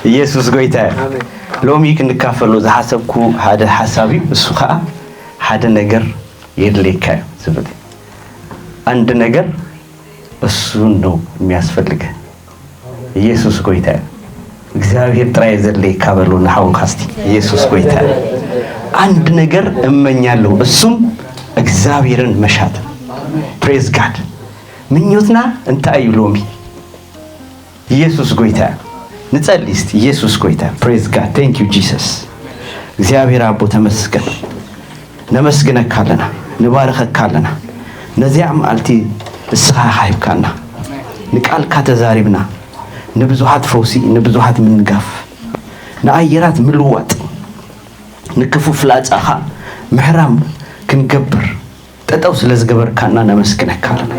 ኢየሱስ ጎይታ እዩ። ሎሚ ክንካፈሎ ዝሓሰብኩ ሓደ ሓሳብ እዩ። እሱ ከዓ ሓደ ነገር የድልየካ እዩ ዝብል እዩ። አንድ ነገር እሱን ነው የሚያስፈልገ። ኢየሱስ ጎይታ እዩ። እግዚአብሔር ጥራይ ዘድልየካ በሉ ንሓውካ እስቲ። ኢየሱስ ጎይታ እዩ። አንድ ነገር እመኛለሁ፣ እሱም እግዚአብሔርን መሻት። Praise God። ምኞትና እንታይ እዩ ሎሚ? ኢየሱስ ጎይታ። ንጸሊ እስቲ። ኢየሱስ ጎይታ። Praise God። Thank you Jesus። እግዚኣብሔር ኣቦ ተመስገን። ነመስግነካ ኣለና፣ ንባርኸካ ኣለና። ነዚኣ መዓልቲ እስኻ ሂብካና፣ ንቃልካ ተዛሪብና፣ ንብዙሓት ፈውሲ፣ ንብዙሓት ምንጋፍ፣ ንኣየራት ምልዋጥ፣ ንክፉ ፍላጻኻ ምሕራም ክንገብር ጠጠው ስለ ዝገበርካና ነመስግነካ ኣለና።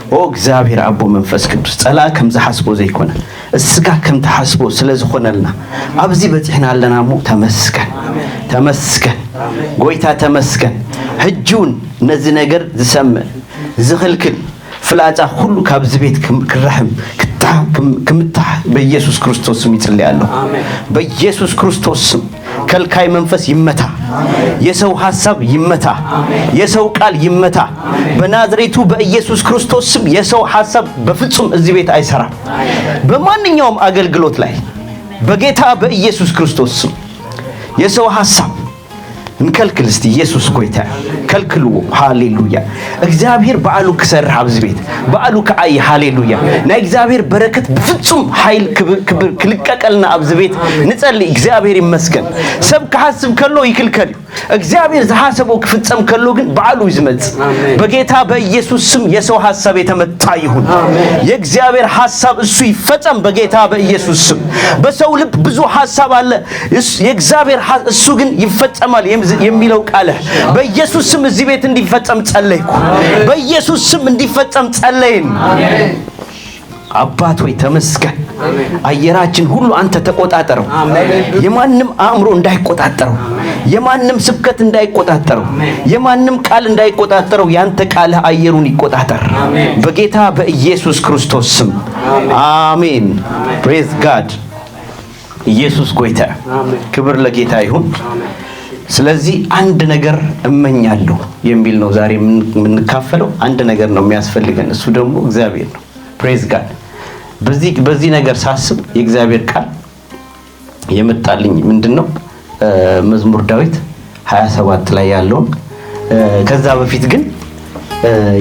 ኦ እግዚኣብሔር ኣቦ መንፈስ ቅዱስ፣ ጸላእ ከም ዝሓስቦ ዘይኮነ፣ እስጋ ከም ትሓስቦ ስለ ዝኾነልና ኣብዚ በጺሕና ኣለና እሞ ተመስገን፣ ተመስገን ጎይታ ተመስገን። ሕጂ እውን ነዚ ነገር ዝሰምዕ ዝኽልክል ፍላጻ ኩሉ ካብዚ ቤት ክም- ክረሕም ክታ- ክም- ክምታሕ በኢየሱስ ክርስቶስ ስም ይጽልይ ኣለኹ። በኢየሱስ ክርስቶስ ስም ከልካይ መንፈስ ይመታ። የሰው ሐሳብ ይመታ። የሰው ቃል ይመታ። በናዝሬቱ በኢየሱስ ክርስቶስ ስም የሰው ሐሳብ በፍጹም እዚህ ቤት አይሰራም። በማንኛውም አገልግሎት ላይ በጌታ በኢየሱስ ክርስቶስ ስም የሰው ሐሳብ እንከልክል እስቲ። ኢየሱስ ጎይታ ከልክልዎ። ሃሌሉያ። እግዚኣብሔር በዓሉ ክሰርሕ ኣብዚ ቤት በዓሉ ክዓይ። ሃሌሉያ። ናይ እግዚኣብሔር በረከት ብፍጹም ኃይል ክብ- ክብ- ክልቀቀልና ኣብዚ ቤት ንጸሊ። እግዚኣብሔር ይመስገን። ሰብ ክሓስብ ከሎ ይክልከል እዩ። እግዚኣብሔር ዝሓሰቦ ክፍጸም ከሎ ግን በዓሉ እዩ ዝመጽእ። በጌታ በኢየሱስ ስም የሰው ሐሳብ የተመታ ይሁን። የእግዚአብሔር ሐሳብ እሱ ይፈጸም በጌታ በኢየሱስ ስም። በሰው ልብ ብዙ ሐሳብ አለ። እስ- የእግዚአብሔር ሐ- እሱ ግን ይፈጸማል የም- የሚለው ቃልህ በኢየሱስ ስም እዚህ ቤት እንዲፈጸም ጸለይኩ። በኢየሱስ ስም እንዲፈጸም ጸለይን። አባት ሆይ ተመስገን። አየራችን ሁሉ አንተ ተቆጣጠረው። የማንም አእምሮ እንዳይቆጣጠረው፣ የማንም ስብከት እንዳይቆጣጠረው፣ የማንም ቃል እንዳይቆጣጠረው ያንተ ቃልህ አየሩን ይቆጣጠር በጌታ በኢየሱስ ክርስቶስ ስም። አሜን። Praise God። ኢየሱስ ጎይታ። ክብር ለጌታ ይሁን። ስለዚህ አንድ ነገር እመኛለሁ የሚል ነው ዛሬ የምን- የምንካፈለው። አንድ ነገር ነው የሚያስፈልገን፣ እሱ ደግሞ እግዚአብሔር ነው። Praise God። በዚህ በዚህ ነገር ሳስብ የእግዚአብሔር ቃል የመጣልኝ ምንድን ነው? መዝሙር ዳዊት ሃያ ሰባት ላይ ያለውን። ከዛ በፊት ግን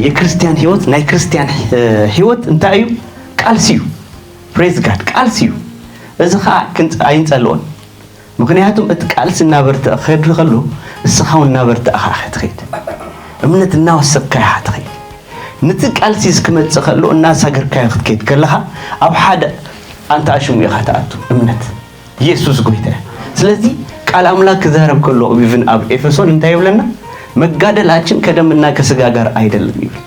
የክርስቲያን ህይወት፣ ናይ ክርስቲያን ህይወት እንታይ እዩ? ቃልሲ እዩ። Praise God። ቃልሲ እዩ። እዚ ኸዓ ክንጽ- ኣይንጸልኦን። ምኽንያቱም እቲ ቃልሲ እናበርትዐ ክኸድ ከሎ፣ እስኻ እውን እናበርትዐኻ ኢኻ ትኸይድ። እምነት እናወሰኽካ ኢኻ ትኸይድ። ነቲ ቃልሲ ክመጽእ ከሎ እናሳገርካዮ ክትከይድ ከለኻ፣ ኣብ ሓደ ኣንታ ኣሽሙ ኢኻ ትኣቱ። እምነት ኢየሱስ ጎይታ እዩ። ስለዚ ቃል ኣምላክ ክዛረብ ከሎ፣ ኢቭን ኣብ ኤፌሶን እንታይ ይብለና? መጋደላችን ከደምና ከስጋ ጋር አይደለም ይብል።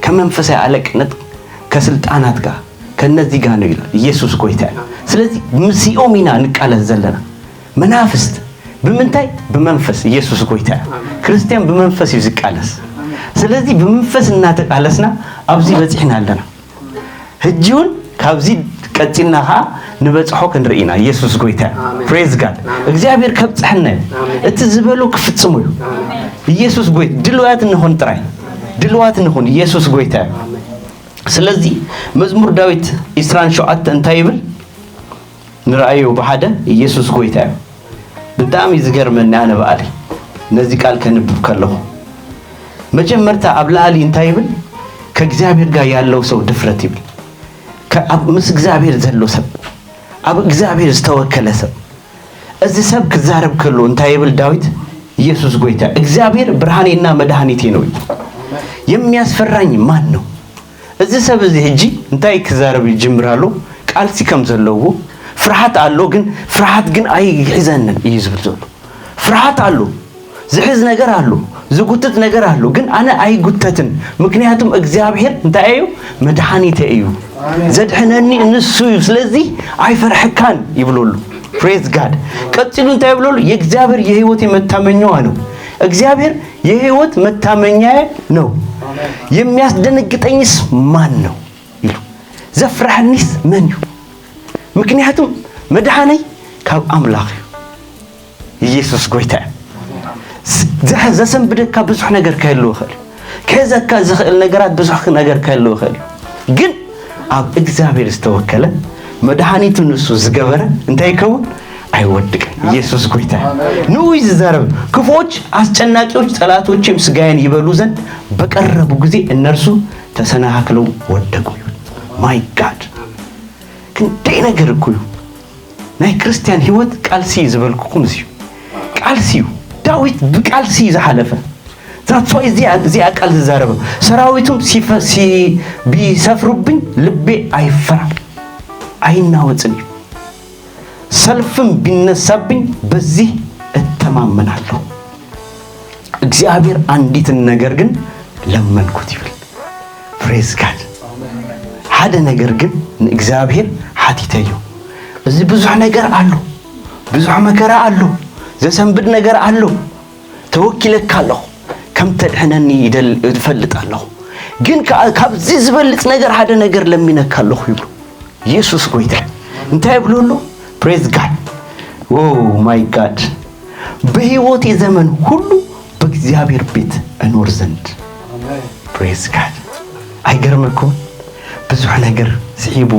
ከመንፈሳዊ አለቅነት ከስልጣናት ጋር ከነዚህ ጋር ነው ይላል። ኢየሱስ ጎይታ እዩ። ስለዚህ ምስኦም ኢና ንቃለስ ዘለና። መናፍስት ብምንታይ? ብመንፈስ። ኢየሱስ ጎይታ እዩ። ክርስቲያን ብመንፈስ እዩ ዝቃለስ። ስለዚህ ብመንፈስ እናተቃለስና ኣብዚ በጺሕና ኣለና። ሕጂ እውን ካብዚ ቀጺልና ኸዓ ንበጽሖ ክንርኢ ኢና። ኢየሱስ ጎይታ እዩ። Praise God። እግዚኣብሔር ከብጽሐና እዩ። እቲ ዝበሎ ክፍጽሞ እዩ። ኢየሱስ ጎይታ። ድልዋት ንኹን ጥራይ። ድልዋት ንኹን። ኢየሱስ ጎይታ እዩ። ስለዚ መዝሙር ዳዊት ዕስራን ሸውዓተ እንታይ ይብል? ንረኣዮ ብሓደ። ኢየሱስ ጎይታ እዩ። ብጣዕሚ ዝገርመኒ ኣነ በኣለይ ነዚ ቃል ከንብብ ከለኹ፣ መጀመርታ ኣብ ላዕሊ እንታይ ይብል? ከእግዚኣብሔር ጋር ያለው ሰው ድፍረት ይብል። ከ- ኣብ- ምስ እግዚኣብሔር ዘሎ ሰብ፣ ኣብ እግዚኣብሔር ዝተወከለ ሰብ። እዚ ሰብ ክዛረብ ከሎ እንታይ ይብል ዳዊት? ኢየሱስ ጎይታ፣ እግዚኣብሔር ብርሃኔና መድኃኒቴ ነው ይላል። የሚያስፈራኝ ማን ነው? እዚ ሰብ እዚ ሕጂ እንታይ ክዛረብ ይጅምር ኣሎ? ቃልሲ ከም ዘለዎ፣ ፍርሃት ኣሎ፣ ግን ፍርሃት ግን ኣይሕዘንን እዩ ዝብል ዘሎ። ፍርሃት ኣሎ፣ ዝሕዝ ነገር ኣሎ፣ ዝጉትት ነገር ኣሎ፣ ግን ኣነ ኣይጉተትን፣ ምክንያቱም እግዚኣብሔር እንታይ እዩ? መድኃኒተ እዩ፣ ዘድሕነኒ ንሱ እዩ፣ ስለዚህ ኣይፈርሐካን ይብለሉ። Praise God። ቀጺሉ እንታይ ይብለሉ? የእግዚኣብሔር የህይወቴ መታመኛዋ ነው። እግዚኣብሔር የህይወት መታመኛዬ ነው፣ የሚያስደነግጠኝስ ማን ነው? ኢሉ። ዘፍራሕኒስ መን እዩ? ምክንያቱም መድሓነይ ካብ ኣምላኽ እዩ። ኢየሱስ ጎይታ እዩ። ዝ-፣ ዘ-፣ ዘሰንብደካ ብዙሕ ነገር ክህልው ይኽእል እዩ። ክሕዘካ ዝኽእል ነገራት ብዙሕ ነገር ክህልው ይኽእል እዩ። ግን ኣብ እግዚኣብሔር ዝተወከለ፣ መድኃኒቱ ንሱ ዝገበረ እንታይ ይከውን? ኣይወድቅን። ኢየሱስ ጎይታ እዩ። ንኡ እዩ ዝዛረብ። ክፉዎች፣ አስጨናቂዎች ጠላቶቼም ሥጋዬን ይበሉ ዘንድ በቀረቡ ጊዜ እነርሱ ተሰናክለው ወደቁ ይብል። My God። ክንደይ ነገር እኮ እዩ። ናይ ክርስቲያን ህይወት ቃልሲ እዩ ዝበልኩኹም እዚ እዩ። ቃልሲ እዩ። ዳዊት ብቃልሲ እዩ ዝሓለፈ። That's why እዚኣ፣ እዚኣ ቃል ዝዛረበ። ሰራዊቱም ሲፈ-፣ ሲ-፣ ቢሰፍሩብኝ ልቤ ኣይፈራም፣ ኣይናወጽን እዩ። ሰልፍም ቢነሳብኝ በዚህ እተማመናለሁ። እግዚኣብሔር አንዲትን ነገር ግን ለመንኩት ይብል። Praise God። ሓደ ነገር ግን ንእግዚኣብሔር ሓቲተዮ። እዚ ብዙሕ ነገር ኣሎ፣ ብዙሕ መከራ ኣሎ፣ ዘሰንብድ ነገር ኣሎ። ተወኪለካ ኣለኹ፣ ከም ተድሕነኒ ይደል-፣ እፈልጥ ኣለኹ። ግን ከኣ ካብዚ ዝበልጽ ነገር ሓደ ነገር ለሚነካ ኣለኹ ይብሉ። ኢየሱስ ጎይታ። እንታይ ይብሉ ኣሎ? Praise God። Oh my God። በሕይወቴ ዘመን ሁሉ በእግዚአብሔር ቤት እኖር ዘንድ። Praise God። ኣይገርመኩም? ብዙሕ ነገር ስሒቡ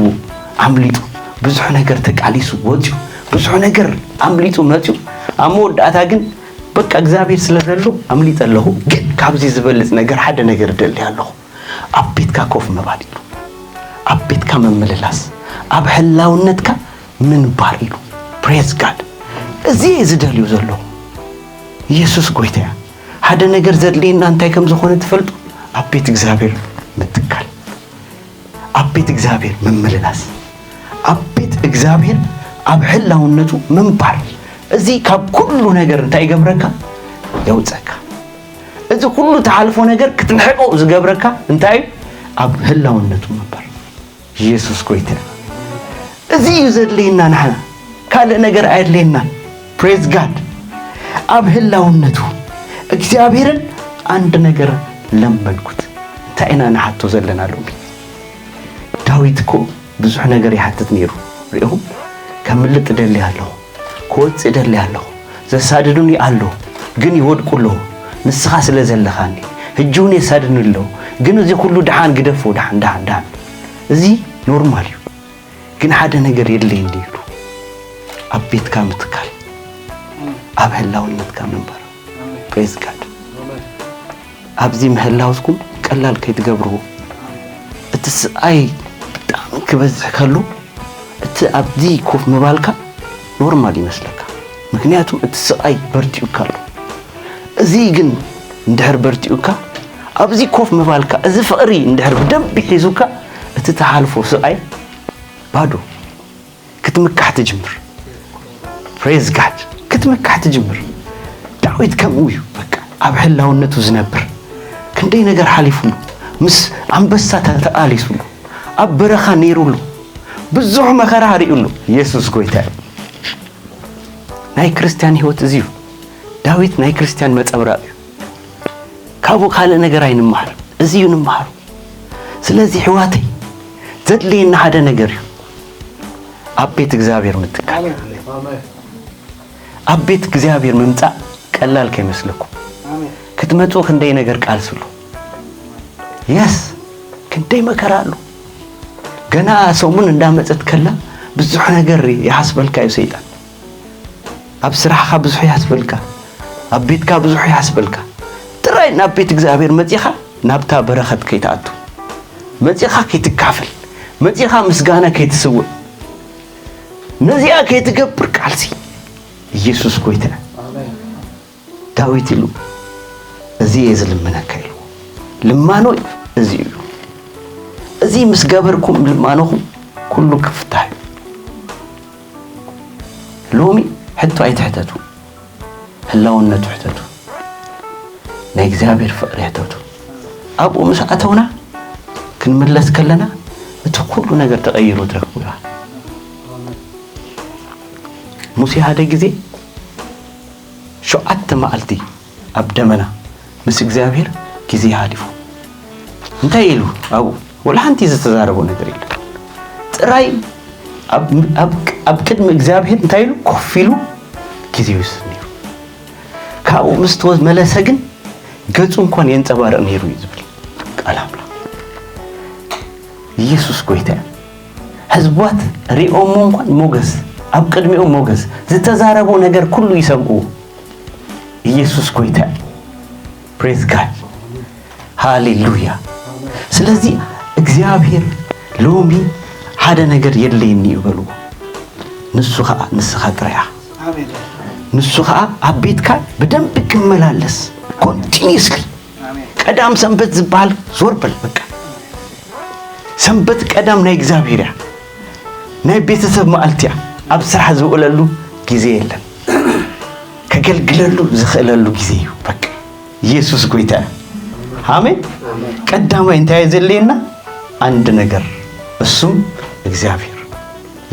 ኣምሊጡ፣ ብዙሕ ነገር ተቃሊሱ ወፂኡ፣ ብዙሕ ነገር ኣምሊጡ መፂኡ፣ ኣብ መወዳእታ ግን በቃ እግዚኣብሔር ስለ ዘሎ ኣምሊጠ ኣለኹ፣ ግን ካብዚ ዝበልጽ ነገር ሓደ ነገር እደሊ ኣለኹ። ኣብ ቤትካ ኮፍ ምባል ኢሉ። ኣብ ቤትካ ምምልላስ፣ ኣብ ህላውነትካ ምንባር ኢሉ። Praise God። እዚ እየ ዝደልዩ ዘለኹ። ኢየሱስ ጎይታ እያ። ሓደ ነገር ዘድልየና እንታይ ከም ዝኾነ ትፈልጡ? ኣብ ቤት እግዚኣብሔር ምትካል፣ ኣብ ቤት እግዚኣብሔር ምምልላስ፣ ኣብ ቤት እግዚኣብሔር ኣብ ህላውነቱ ምንባር። እዚ ካብ ኩሉ ነገር እንታይ ይገብረካ? የውፀካ። እዚ ኩሉ ትሓልፎ ነገር ክትንሕቆ ዝገብረካ እንታይ እዩ? ኣብ ህላውነቱ ምንባር። ኢየሱስ ጎይታ። እዚ እዩ ዘድልየና ንሕና። ካልእ ነገር ኣየድልየናን። Praise God። ኣብ ህላውነቱ እግዚኣብሔርን አንድ ነገር ለመንኩት። እንታይ ኢና ንሓቶ ዘለና ሎሚ? ዳዊት እኮ ብዙሕ ነገር ይሓትት ነይሩ። ሪኢኹም? ከምልጥ እደሊ ኣለኹ፣ ክወፅእ እደሊ ኣለኹ፣ ዘሳድዱኒ ኣሎ፣ ግን ይወድቁ ኣለዉ። ንስኻ ስለ ዘለኻኒ፣ ሕጂ እውን የሳድዱኒ ኣለዉ። ግን እዚ ኩሉ ደሓን ግደፎ፣ ደሓን፣ ደሓን፣ ደሓን። እዚ ኖርማል እዩ። ግን ሓደ ነገር የድልየኒ ይብሉ። ኣብ ቤትካ ምትካል፣ ኣብ ህላውነትካ ምንባር። Praise God። ኣብዚ ምህላውስኩም ቀላል ከይትገብርዎ። እቲ ስቓይ ብጣዕሚ ክበዝሕ ከሎ፣ እቲ ኣብዚ ኮፍ ምባልካ ኖርማል ይመስለካ። ምክንያቱም እቲ ስቓይ በርቲኡካ ኣሎ። እዚ ግን እንድሕር በርቲኡካ፣ ኣብዚ ኮፍ ምባልካ፣ እዚ ፍቕሪ እንድሕር ብደንቢ ሒዙካ፣ እቲ ትሓልፎ ስቓይ ባዶ። ክትምካሕ ትጅምር። Praise God። ክትምካሕ ትጅምር። ዳዊት ከምኡ እዩ። በቃ ኣብ ህላውነቱ ዝነብር። ክንደይ ነገር ሓሊፉሉ። ምስ ኣንበሳ ተ-፣ ተቓሊሱሉ። ኣብ በረኻ ነይሩሉ። ብዙሕ መኸራ ርእዩሉ። ኢየሱስ ጎይታ እዩ። ናይ ክርስቲያን ህይወት እዚ እዩ። ዳዊት ናይ ክርስቲያን መጸብራቕ እዩ። ካብኡ ካልእ ነገር ኣይንመሃር። እዚ እዩ ንምሃሩ። ስለዚ ኣሕዋተይ፣ ዘድልየና ሓደ ነገር እዩ። ኣብ ቤት እግዚኣብሔር ምትካል። ኣብ ቤት እግዚኣብሔር ምምጻእ ቀላል ከይመስለኩም። ክትመጹ ክንደይ ነገር ቃልስሉ። የስ፣ ክንደይ መከራ ኣሎ። ገና ሰሙን እንዳመጸት ከላ ብዙሕ ነገር ይሓስበልካ እዩ ሰይጣን። ኣብ ስራሕኻ ብዙሕ ይሓስበልካ፣ ኣብ ቤትካ ብዙሕ ይሓስበልካ። ጥራይ ናብ ቤት እግዚኣብሔር መጺኻ ናብታ በረኸት ከይትኣቱ፣ መጺኻ ከይትካፈል፣ መጺኻ ምስጋና ከይትስውእ፣ ነዚኣ ከይትገብር ቃልሲ። ኢየሱስ ጎይታ። ዳዊት ኢሉ እዚ እየ ዝልምነካ ኢሉ። ልማኖ እዚ እዩ። እዚ ምስ ገበርኩም ልማኖኹም ኩሉ ክፍታሕ እዩ። ሎሚ ሕቶ ኣይትሕተቱ፣ ህላውነቱ ሕተቱ፣ ናይ እግዚኣብሔር ፍቕሪ ሕተቱ። ኣብኡ ምስ ኣተውና ክንምለስ ከለና እቲ ኩሉ ነገር ተቐይሩ ትረክቡ ኢኻ። ሙሴ ሓደ ግዜ ሸውዓተ መዓልቲ ኣብ ደመና ምስ እግዚኣብሔር ግዜ ሓሊፉ። እንታይ ኢሉ ኣብኡ? ወላ ሓንቲ ዝተዛረቦ ነገር የለን። ጥራይ ኣብ ኣብ ኣብ ቅድሚ እግዚኣብሔር እንታይ ኢሉ ኮፍ ኢሉ ግዜ ይውስድ ነይሩ። ካብኡ ምስ ተመለሰ ግን ገጹ እንኳን የንጸባርቕ ነይሩ እዩ ዝብል ቃል ኣምላኽ። ኢየሱስ ጎይታ እዩ። ህዝቧት ሪኦሞ እንኳን ሞገስ፣ ኣብ ቅድሚኦም ሞገስ፣ ዝተዛረቦ ነገር ኩሉ ይሰምዑ። ኢየሱስ ጎይታ እዩ። Praise God። ሃሌሉያ። ስለዚ እግዚኣብሔር ሎሚ ሓደ ነገር የድልየኒ እዩ በልዎ። ንሱ ኸዓ ንስኻ ጥራይ ኢኻ። ንሱ ኸዓ ኣብ ቤትካ ብደንቢ ክመላለስ፣ ኮንቲኒስሊ ቀዳም ሰንበት ዝበሃል ዞር በል በቃ። ሰንበት ቀዳም ናይ እግዚኣብሔር እያ። ናይ ቤተሰብ መዓልቲ እያ። ኣብ ስራሕ ዝውዕለሉ ግዜ የለን። ከገልግለሉ ዝኽእለሉ ግዜ እዩ። በቃ ኢየሱስ ጎይታ እዩ። ኣሜን። ቀዳማይ እንታይ እዩ ዘድልየና? አንድ ነገር፣ እሱም እግዚኣብሔር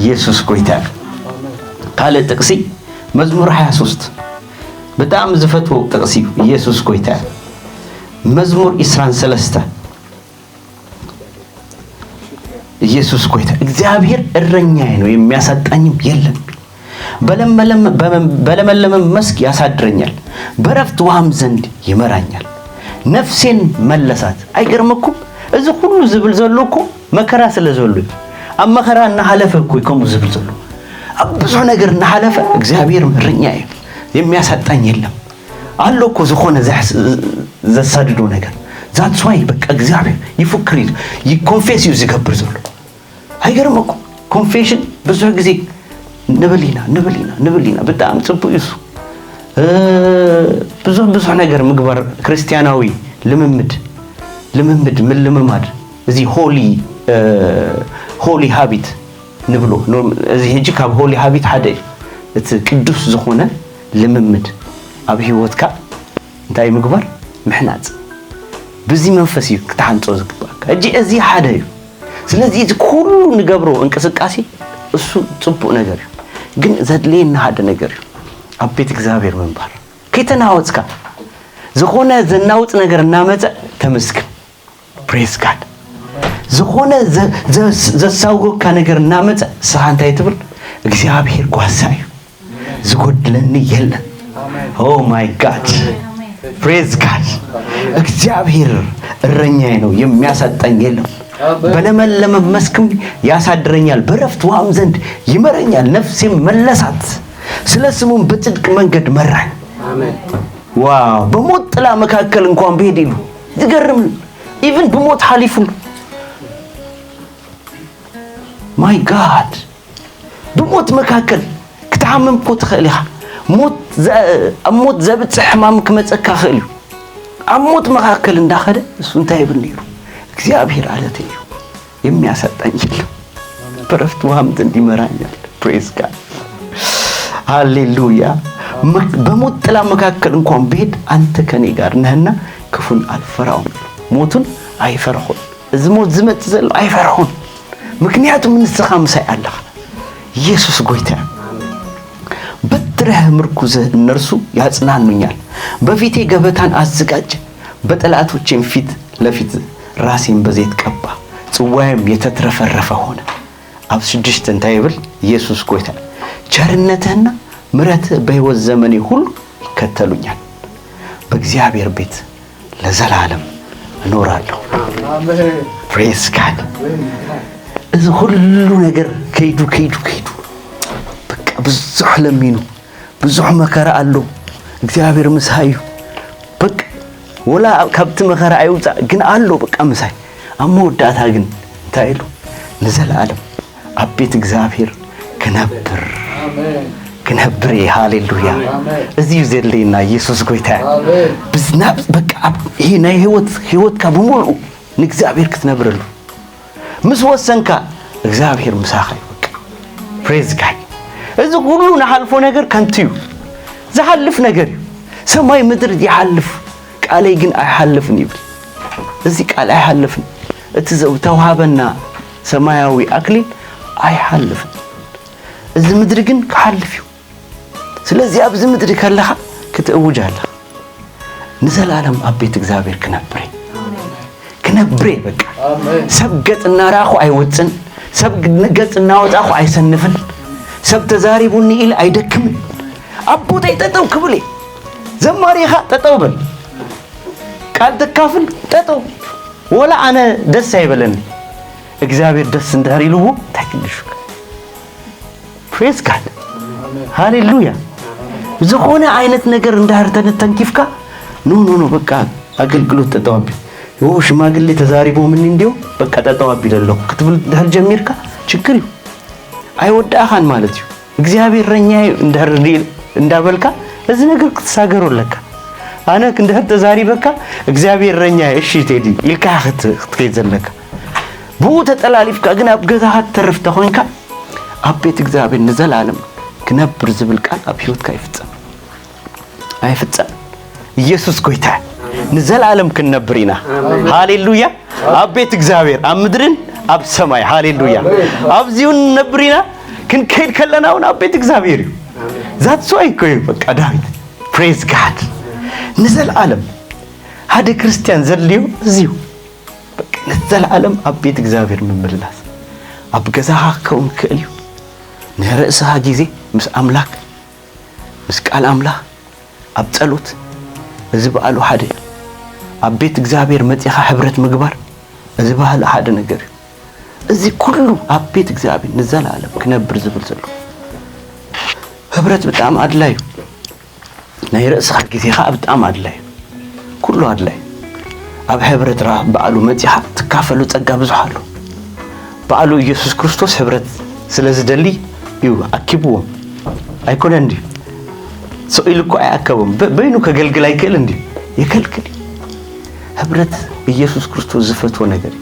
ኢየሱስ ጎይታ እዩ። ካልእ ጥቅሲ መዝሙር ሃያ ሶስት፣ ብጣዕሚ ዝፈትዎ ጥቅሲ እዩ። ኢየሱስ ጎይታ እዩ። መዝሙር ዕስራን ሰለስተ፣ ኢየሱስ ጎይታ። እግዚአብሔር እረኛዬ ነው የሚያሳጣኝም የለም። በለመለም-፣ በመ-፣ በለመለመም መስክ ያሳድረኛል፣ በረፍት ውሃም ዘንድ ይመራኛል። ነፍሴን መለሳት። አይገርመኩም? እዚ ሁሉ ዝብል ዘሎ እኮ መከራ ስለ ዘሎ እዩ። ኣብ መከራ እናሓለፈ እኮ እዩ ከምኡ ዝብል ዘሎ። ኣብ ብዙሕ ነገር እናሓለፈ እግዚኣብሔር እረኛዬ የሚያሳጣኝ የለም። ኣሎ እኮ ዝኾነ ዘሕስ-፣ ዘሳድዶ ነገር። That's why በቃ እግዚኣብሔር ይፍክር እዩ፣ ይ-፣ ኮንፌስ እዩ ዝገብር ዘሎ። ኣይገርመኩም? ኮንፌሽን ብዙሕ ግዜ ንብል ኢና፣ ንብል ኢና፣ ንብል ኢና። ብጣዕሚ ጽቡቅ እዩ እሱ። እ፣ ብዙሕ፣ ብዙሕ ነገር ምግባር ክርስትያናዊ ልምምድ፣ ልምምድ፣ ምልምማድ፣ እዚ ሆሊ፣ እ፣ ሆሊ ሃቢት ንብሎ። ኖርም-፣ እዚ ሕጂ ካብ ሆሊ ሃቢት ሓደ እዩ። እቲ ቅዱስ ዝኾነ ልምምድ ኣብ ህይወትካ እንታይ ምግባር? ምሕናጽ። በዚ መንፈስ እዩ ክትሓንጾ ዝግባእካ። ሕጂ እዚ ሓደ እዩ። ስለዚ እዚ ኩሉ ንገብሮ እንቅስቃሴ እሱ ጽቡቅ ነገር እዩ። ግን ዘድልየና ሓደ ነገር እዩ። ኣብ ቤት እግዚኣብሔር ምንባር። ከይተናወጽካ፣ ዝኾነ ዘናውጽ ነገር እናመጸ ተመስግን። ፕሬዝ ጋድ። ዝኾነ ዘ-፣ ዘ-፣ ዘሳውረካ ነገር እናመጸ ንስኻ እንታይ ትብል? እግዚኣብሔር ጓሳ እዩ። ዝጎድለኒ የለን። ኦ ማይ ጋድ። ፕሬዝ ጋድ። እግዚአብሔር እረኛዬ ነው፣ የሚያሳጣኝ የለም። በለመለመ መስክም ያሳድረኛል፣ በረፍት ውሃም ዘንድ ይመራኛል። ነፍሴም መለሳት፣ ስለ ስሙም በጽድቅ መንገድ መራኝ። ዋው! በሞት ጥላ መካከል እንኳን ብሄድ ይሉ፣ ይገርም። ኢቭን ብሞት ሓሊፉ። ማይ ጋድ። ብሞት መካከል ክትሓምም እኮ ትኽእል ኢኻ። ሞት ዘ-፣ ኣብ ሞት ዘብጽሕ ሕማም ክመጸካ ይኽእል እዩ። ኣብ ሞት መካከል እንዳኸደ እሱ እንታይ ይብል ነይሩ? እግዚኣብሔር ዓለተይ እዩ፣ የሚያሳጣኝ የለም፣ በረፍት ውሃም ዘንድ ይመራኛል። ፕሬዝ ጋድ። ሃሌሉያ። መክ-፣ በሞት ጥላ መካከል እንኳን ብሄድ አንተ ከኔ ጋር ነህና ክፉን አልፈራውም። ሞቱን አይፈርኹን። እዚ ሞት ዝመጽእ ዘሎ ኣይፈርኹን፣ ምክንያቱም ንስኻ ምሳይ ኣለኻ። ኢየሱስ ጎይታ። በትርህ ምርኩዝህ እነርሱ ያጽናኑኛል። በፊቴ ገበታን አዘጋጀ፣ በጠላቶቼም ፊት ለፊት ራሴን በዘይት ቀባ፣ ጽዋዬም የተትረፈረፈ ሆነ። ኣብ ሽዱሽተ እንታይ ይብል? ኢየሱስ ጎይታ። ቸርነትህና ምሕረትህ በሕይወት ዘመኔ ሁሉ ይከተሉኛል። በእግዚአብሔር ቤት ለዘላለም እኖራለሁ። ፕሬዝ ጋድ። እዚ ሁሉ ነገር ከይዱ፣ ከይዱ፣ ከይዱ፣ በቃ ብዙሕ ለሚኑ፣ ብዙሕ መከራ ኣሎ። እግዚኣብሔር ምሳይ እዩ። በቃ ወላ ካብቲ መከራ ኣይውፃእ፣ ግን ኣሎ በቃ ምሳይ። ኣብ መወዳእታ ግን እንታይ ኢሉ? ንዘለዓለም ኣብ ቤት እግዚኣብሔር ክነብር፣ ክነብር እየ። ሃሌሉያ። እዚ እዩ ዘድልየና። ኢየሱስ ጎይታ። ብዝናብ በቃ ኣብ-፣ ይሄ ናይ ህይወት፣ ህይወትካ ብምሉኡ ንእግዚኣብሔር ክትነብረሉ ምስ ወሰንካ፣ እግዚኣብሔር ምሳኻ እዩ። በቃ ፕሬዝ ጋድ። እዚ ሁሉ ንሓልፎ ነገር ከንቱ እዩ፣ ዝሓልፍ ነገር እዩ። ሰማይ ምድር ይሓልፍ፣ ቃለይ ግን ኣይሓልፍን ይብል። እዚ ቃል ኣይሓልፍን፣ እቲ ዝተውሃበና ሰማያዊ ኣክሊል ኣይሓልፍን። እዚ ምድሪ ግን ክሓልፍ እዩ። ስለዚ ኣብዚ ምድሪ ከለኻ ክትእውጅ ኣለኻ። ንዘላለም ኣብ ቤት እግዚኣብሔር ክነብር እየ። ክነብር እየ በቃ። ሰብ ገጽ እናረኣኹ ኣይወጽን፣ ሰብ ገጽ እናወጻኹ ኣይሰንፍን። ሰብ ተዛሪቡኒ ኢል ኣይደክምን። ኣብ ቦታይ ጠጠው ክብል እየ። ዘማሪ ኢኻ፣ ጠጠው በል። ቃል ተካፍል፣ ጠጠው። ወላ ኣነ ደስ ኣይበለኒ። እግዚኣብሔር ደስ እንድሕር ኢልዎ እንታይ ክልሹ? ፕሬዝ ጋድ፣ ሃሌሉያ። ዝኾነ ዓይነት ነገር እንድሕር ተን- ተንኪፍካ፣ ኖ ኖ ኖ፣ በቃ ኣገልግሎት ጠጠው ኣቢል፣ ዮ ሽማግሌ ተዛሪቦምኒ እንዲዮም፣ በቃ ጠጠው ኣቢል ኣለኹ ክትብል እንድሕር ጀሚርካ፣ ችግር እዩ፣ ኣይወዳእኻን ማለት እዩ። እግዚኣብሔር እረኛየ እዩ እንድሕር ሪኢ- እንዳበልካ፣ እዚ ነገር ክትሳገሮ ኣለካ። ኣነ እንድሕር ተዛሪበካ፣ እግዚኣብሔር እረኛየ፣ እሺ ቴዲ ኢልካ ክትከይድ ዘለካ። ብኡ ተጠላሊፍካ ግን ኣብ ገዛኻ ትተርፍ ተኾይንካ፣ ኣብ ቤት እግዚኣብሔር ንዘለኣለም ክነብር ዝብል ቃል ኣብ ህይወትካ ይፍጸም። ኣይፍጸም። ኢየሱስ ጎይታ። ንዘለኣለም ክንነብር ኢና። ሃሌሉያ። ኣብ ቤት እግዚኣብሔር፣ ኣብ ምድርን ኣብ ሰማይ። ሃሌሉያ። ኣብዚውን ንነብር ኢና። ክንከይድ ከለና እውን ኣብ ቤት እግዚኣብሔር እዩ። ዛትስ ዋይ እኮ እዩ በቃ ዳዊት፣ ፕሬዝ ጋድ፣ ንዘለኣለም ሓደ ክርስትያን ዘድልዮ እዚ እዩ። በቃ ንዘለኣለም ኣብ ቤት እግዚኣብሔር ምምልላስ። ኣብ ገዛኻ ክኸውን ክእል እዩ። ንርእስኻ ግዜ ምስ ኣምላክ፣ ምስ ቃል ኣምላኽ፣ ኣብ ጸሎት፣ እዚ በዓሉ ሓደ እዩ። ኣብ ቤት እግዚኣብሔር መጺኻ ሕብረት ምግባር፣ እዚ በዓሉ ሓደ ነገር እዩ። እዚ ኩሉ ኣብ ቤት እግዚኣብሔር ንዘለኣለም ክነብር ዝብል ዘሎ። ሕብረት ብጣዕሚ ኣድላይ እዩ። ናይ ርእስኻ ግዜ ኸኣ ብጣዕሚ ኣድላይ እዩ። ኩሉ ኣድላይ። ኣብ ሕብረት ራ- በዓሉ መጺኻ ትካፈሎ ጸጋ ብዙሕ ኣሎ። በዓሉ ኢየሱስ ክርስቶስ ሕብረት ስለ ዝደሊ እዩ ኣኪብዎም። ኣይኮነን ድዩ? ስቕ ኢሉ እኮ ኣይኣከቦም። በ- በይኑ ከገልግል ኣይክእልን ድዩ? የገልግል እዩ። ሕብረት ኢየሱስ ክርስቶስ ዝፈትዎ ነገር እዩ።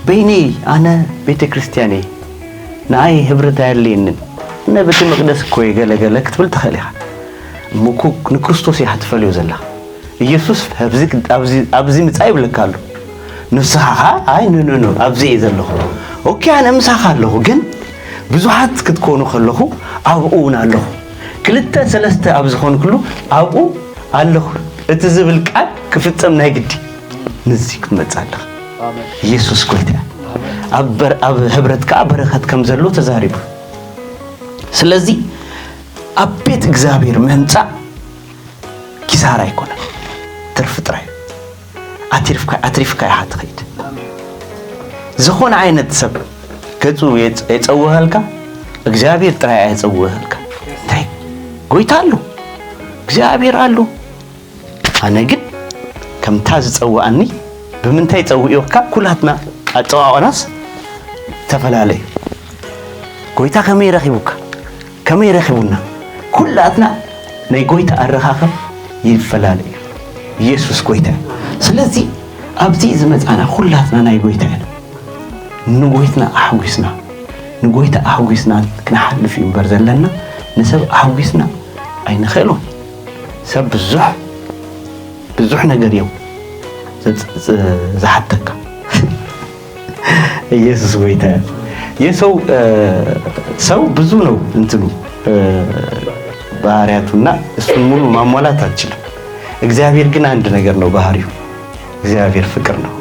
በይነይ ኣነ ቤተ ክርስቲያን እየ። ንኣይ ሕብረት ኣየድልየንን። እነ ቤተ መቅደስ እኮ እየ ገለ ገለ ክትብል ትኽእል ኢኻ። እሞ እኮ ንክርስቶስ እያ ክትፈልዮ ዘለኻ። ኢየሱስ ኣብዚ ኣብዚ ኣብዚ ምጻእ ይብለካ ኣሎ። ንስኻ ኸኣ ኣይ ኖ ኖ ኖ ኣብዚ እየ ዘለኹ። ኦኬ ኣነ ምሳኻ ኣለኹ፣ ግን ብዙሓት ክትኮኑ ከለኹ ኣብኡ እውን ኣለኹ። ክልተ ሰለስተ ኣብ ዝኾንክሉ ኣብኡ ኣለኹ። እቲ ዝብል ቃል ክፍጸም ናይ ግዲ። ንዚ ክትመጽእ ኣለኻ። ኢየሱስ ጎይታ። ኣብ በር- ኣብ ሕብረት ከኣ በረኸት ከም ዘሎ ተዛሪቡ። ስለዚ ኣብ ቤት እግዚኣብሔር ምምጻእ ኪሳራ ኣይኮነን፣ ትርፊ ጥራይ። ኣትሪፍካ ኣትሪፍካ ኢኻ ትኸይድ። ዝኾነ ዓይነት ሰብ ገጹ የጸ- የጸውሃልካ፣ እግዚኣብሔር ጥራይ ኣየጸውሃልካ። እንታይ ጎይታ ኣሎ፣ እግዚኣብሔር ኣሎ። ኣነ ግን ከምታ ዝጸውኣኒ ብምንታይ ጸውእዮካ? ኩላትና ኣጸዋወናስ ተፈላለዩ። ጎይታ ከመይ ረኺቡካ? ከመይ ረኺቡና? ኩላትና ናይ ጎይታ ኣረኻኸብ ይፈላለ እዩ። ኢየሱስ ጎይታ እዩ። ስለዚ ኣብዚ ዝመጻና ኩላትና ናይ ጎይታ ኢና። ንጎይትና ኣሕጒስና ንጎይታ ኣሕጒስና ክንሓልፍ እዩ እምበር ዘለና ንሰብ ኣሕጒስና ኣይንኽእሉን። ሰብ ብዙሕ ብዙሕ ነገር እዮም ዝሓተካ። ኢየሱስ ጎይታ። የሰው ሰው ብዙ ነው እንትኑ ባህሪያቱና እሱን ሙሉ ማሟላት አትችልም። እግዚአብሔር ግን አንድ ነገር ነው ባህሪው። እግዚአብሔር ፍቅር ነው።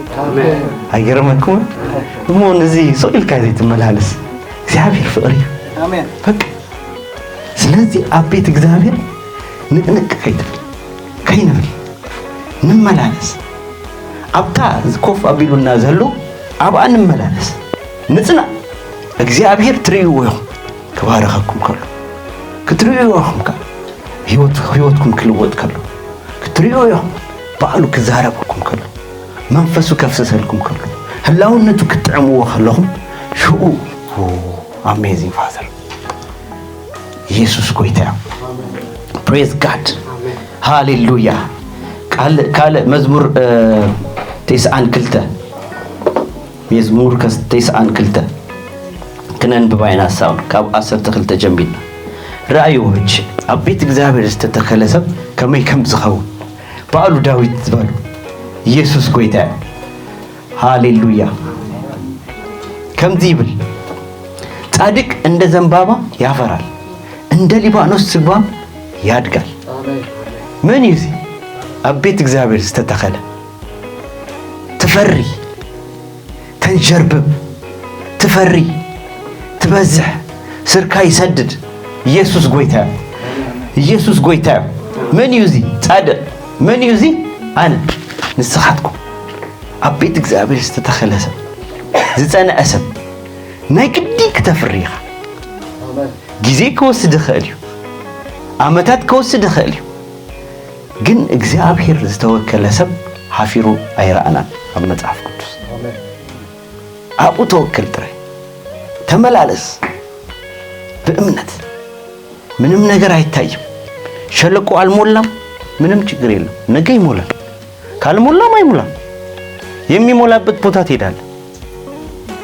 አይገርመኩም? እሞ እነዚህ ሰው ኢልካ ዘይትመላለስ እግዚአብሔር ፍቅር እዩ። በቃ ስለዚህ ኣብ ቤት እግዚኣብሔር ንቅንቅ ከይትብል ከይንብል ንመላለስ። ኣብታ ኮፍ ኣቢሉና ዘሎ ኣብኣ ንመላለስ። ንጽና። እግዚኣብሔር ትርእይዎ ኢኹም ክባረኸኩም ከሎ ክትርእይዎ ኢኹም ከ ህይወት ህይወትኩም ክልወጥ ከሎ ክትርእይዎ ኢኹም ባዕሉ ክዛረበኩም ከሎ መንፈሱ ከፍስሰልኩም ከሎ ህላውነቱ ክትጥዕምዎ ከለኹም ሽኡ። Amazing Father ኢየሱስ ጎይታ እዩ። Praise God ሃሌሉያ። ካልእ መዝሙር ተስዓን ክልተ መዝሙር ተስዓን ክልተ ክነንብባ ኢና። ሳውን ካብ ዓሰርተ ክልተ ጀሚርና ርኣይዎ ሕጂ ኣብ ቤት እግዚኣብሔር ዝተተኸለ ሰብ ከመይ ከም ዝኸውን ባዕሉ ዳዊት ዝበሉ ኢየሱስ ጎይታ እዩ። ሃሌሉያ። ከምዚ ይብል ጻድቅ እንደ ዘንባባ ያፈራል፣ እንደ ሊባኖስ ዝግባም ያድጋል። መን እዩ እዚ ኣብ ቤት እግዚኣብሔር ዝተተኸለ? ትፈሪ ተንጀርብብ ትፈሪ ይበዝሕ፣ ስርካ ይሰድድ። ኢየሱስ ጎይታ እዩ። ኢየሱስ ጎይታ እዩ። መን እዩ እዚ ጻድቕ? መን እዩ እዚ? ኣነ። ንስኻትኩም ኣብ ቤት እግዚኣብሔር ዝተተኸለ ሰብ፣ ዝጸንዐ ሰብ ናይ ግዲ ክተፍሪ ኢኻ። ግዜ ክወስድ ይኽእል እዩ። ዓመታት ክወስድ ይኽእል እዩ። ግን እግዚኣብሔር ዝተወከለ ሰብ ሓፊሩ ኣይረኣናን ኣብ መጽሓፍ ቅዱስ። ኣብኡ ተወከል ጥራይ። ተመላለስ ብእምነት። ምንም ነገር አይታይም። ሸለቆ አልሞላም፣ ምንም ችግር የለም። ነገ ይሞላል። ካልሞላም አይሞላም። የሚሞላበት ቦታ ትሄዳለህ።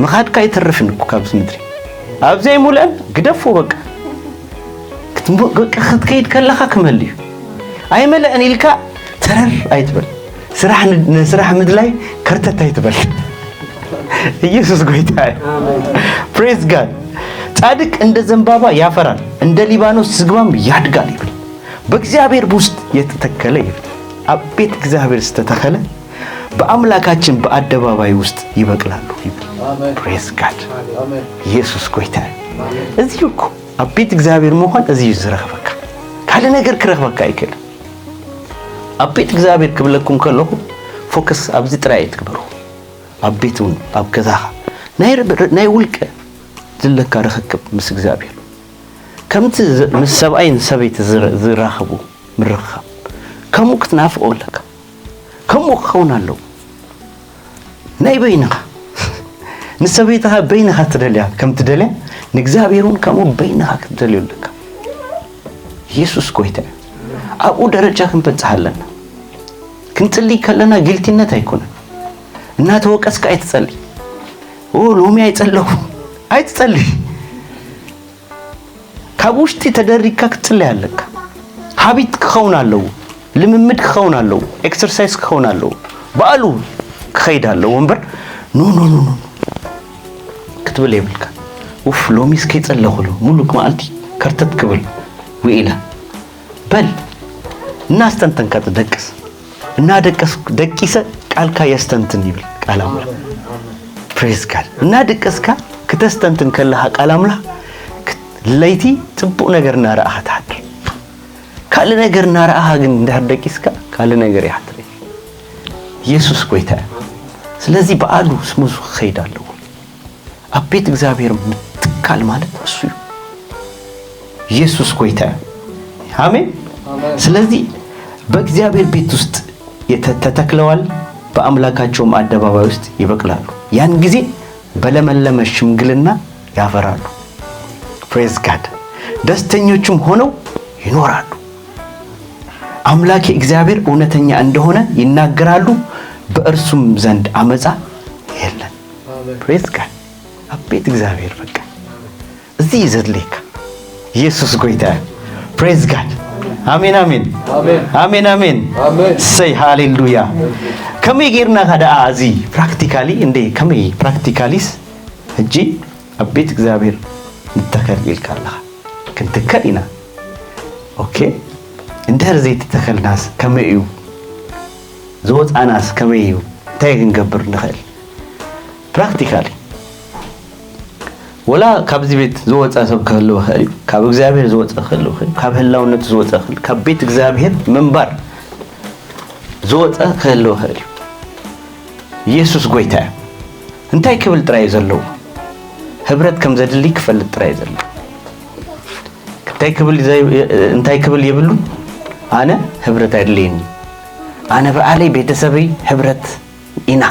ምኻድካ ኣይተርፍን እኮ ካብዚ ምድሪ። ኣብዚ ኣይሞልአን ግደፎ በቃ። ክትሞ-፣ በቃ ክትከይድ ከለኻ ክመል እዩ። ኣይመልአን ኢልካ ተረር ኣይትበል። ስራሕ ን-፣ ንስራሕ ምድላይ ከርተት ኣይትበል። ኢየሱስ ጎይታ እዩ። Praise God። ጻድቅ እንደ ዘንባባ ያፈራል፣ እንደ ሊባኖስ ዝግባም ያድጋል ይብል። በእግዚአብሔር ውስጥ የተተከለ ይብል። ኣብ ቤት እግዚኣብሔር ዝተተኸለ በአምላካችን በአደባባይ ውስጥ ይበቅላሉ ይብል። Praise God። ኢየሱስ ጎይታ እዩ። እዚ እኮ ኣብ ቤት እግዚኣብሔር ምዃን እዚ እዩ ዝረኽበካ። ካልእ ነገር ክረኽበካ ኣይክእልን። ኣብ ቤት እግዚኣብሔር ክብለኩም ከለኹ ፎከስ ኣብዚ ጥራይ ኣይትግበሩ። ኣብ ቤት እውን ኣብ ገዛኻ ናይ ር-፣ ናይ ውልቀ ዝለካ ርኽክብ ምስ እግዚኣብሔር ከምቲ ዝ-፣ ምስ ሰብኣይን ሰበይቲ ዝረ-፣ ዝራኸቡ ምርኽኻብ ከምኡ ክትናፍቆ ኣለካ። ከምኡ ክኸውን ኣለዎ። ናይ በይንኻ ንሰበይትኻ በይንኻ ትደልያ ከም ትደልያ ንእግዚኣብሔር እውን ከምኡ በይንኻ ክትደልዮ ኣለካ። ኢየሱስ ጎይታ እዩ። ኣብኡ ደረጃ ክንበጽሕ ኣለና። ክንጽሊ ከለና ጊልቲነት ኣይኮነን። እናተወቀስካ ኣይትጸሊ። ኦ ሎሚ ኣይጸለኹ ኣይትጸሊ። ካብ ውሽጢ ተደሪግካ ክትጽለይ ኣለካ። ሃቢት ክኸውን ኣለዎ፣ ልምምድ ክኸውን ኣለዎ፣ ኤክሰርሳይዝ ክኸውን ኣለዎ። በኣሉ ክኸይድ ኣለዎ እምበር ኖ ኖ ኖ ኖ ክትብል የብልካ። ኡፍ ሎሚስ ከይጸለኹሉ ሙሉእ መዓልቲ ከርተት ክብል ውኢለ በል። እናስተንተንካ ትደቅስ። እናደቀስ-፣ ደቂሰ ቃልካ የስተንትን ይብል ቃል ኣምላኽ። ፕሬዝ ጋድ። እናደቀስካ ክተስተንትን ከለኻ ቃል ኣምላኽ ክት-፣ ለይቲ ጽቡቕ ነገር እናረኣኻ ትሓድር። ካልእ ነገር እናረኣኻ ግን እንድሕር ደቂስካ ካልእ ነገር ይሓድር። ኢየሱስ ጎይታ እዩ። ስለዚ በዓሉ ስሙዙ ክኸይድ ኣለዎ። ኣብ ቤት እግዚኣብሔር ምትካል ማለት እሱ እዩ። ኢየሱስ ጎይታ እዩ። ኣሜን። ስለዚህ በእግዚአብሔር ቤት ውስጥ የተ-፣ ተተክለዋል፣ በአምላካቸውም አደባባይ ውስጥ ይበቅላሉ። ያን ጊዜ በለመለመ ሽምግልና ያፈራሉ። ፕሬዝ ጋድ። ደስተኞችም ሆነው ይኖራሉ። አምላኬ እግዚአብሔር እውነተኛ እንደሆነ ይናገራሉ፣ በእርሱም ዘንድ አመፃ የለም። ፕሬዝ ጋድ። ኣብ ቤት እግዚኣብሔር በቃ እዚ እዩ ዘድልየካ። ኢየሱስ ጎይታ። ፕሬዝ ጋድ። ኣሜን ኣሜን። ኣሜን ኣሜን። ሰይ ሃሌሉያ። ከመይ ጌርና ከ ደኣ እዚ ፕራክቲካሊ እንዴ ከመይ ፕራክቲካሊስ ሕጂ ኣብ ቤት እግዚኣብሔር ንተኸል ኢልካ ኣለኻ። ክንትከል ኢና። ኦኬ። እንድሕር ዘይተተኸልናስ ከመይ እዩ? ዝወፃናስ ከመይ እዩ? እንታይ ክንገብር ንኽእል? ፕራክቲካሊ ወላ ካብዚ ቤት ዝወፀ ሰብ ክህልው ይኽእል እዩ። ካብ እግዚኣብሔር ዝወፀ ክህልው ይኽእል እዩ። ካብ ህላውነቱ ዝወፀ ክህልው፣ ካብ ቤት እግዚኣብሔር ምንባር ዝወፀ ክህልው ይኽእል እዩ። ኢየሱስ ጎይታ እዩ። እንታይ ክብል ጥራይ እዩ ዘለዎ? ህብረት ከም ዘድሊ ክፈልጥ ጥራይ እዩ ዘለዎ። እንታይ ክብል ዘይ-፣ እንታይ ክብል የብሉን? ኣነ ህብረት ኣየድልየኒ። ኣነ በዓለይ ቤተሰበይ ህብረት ኢና።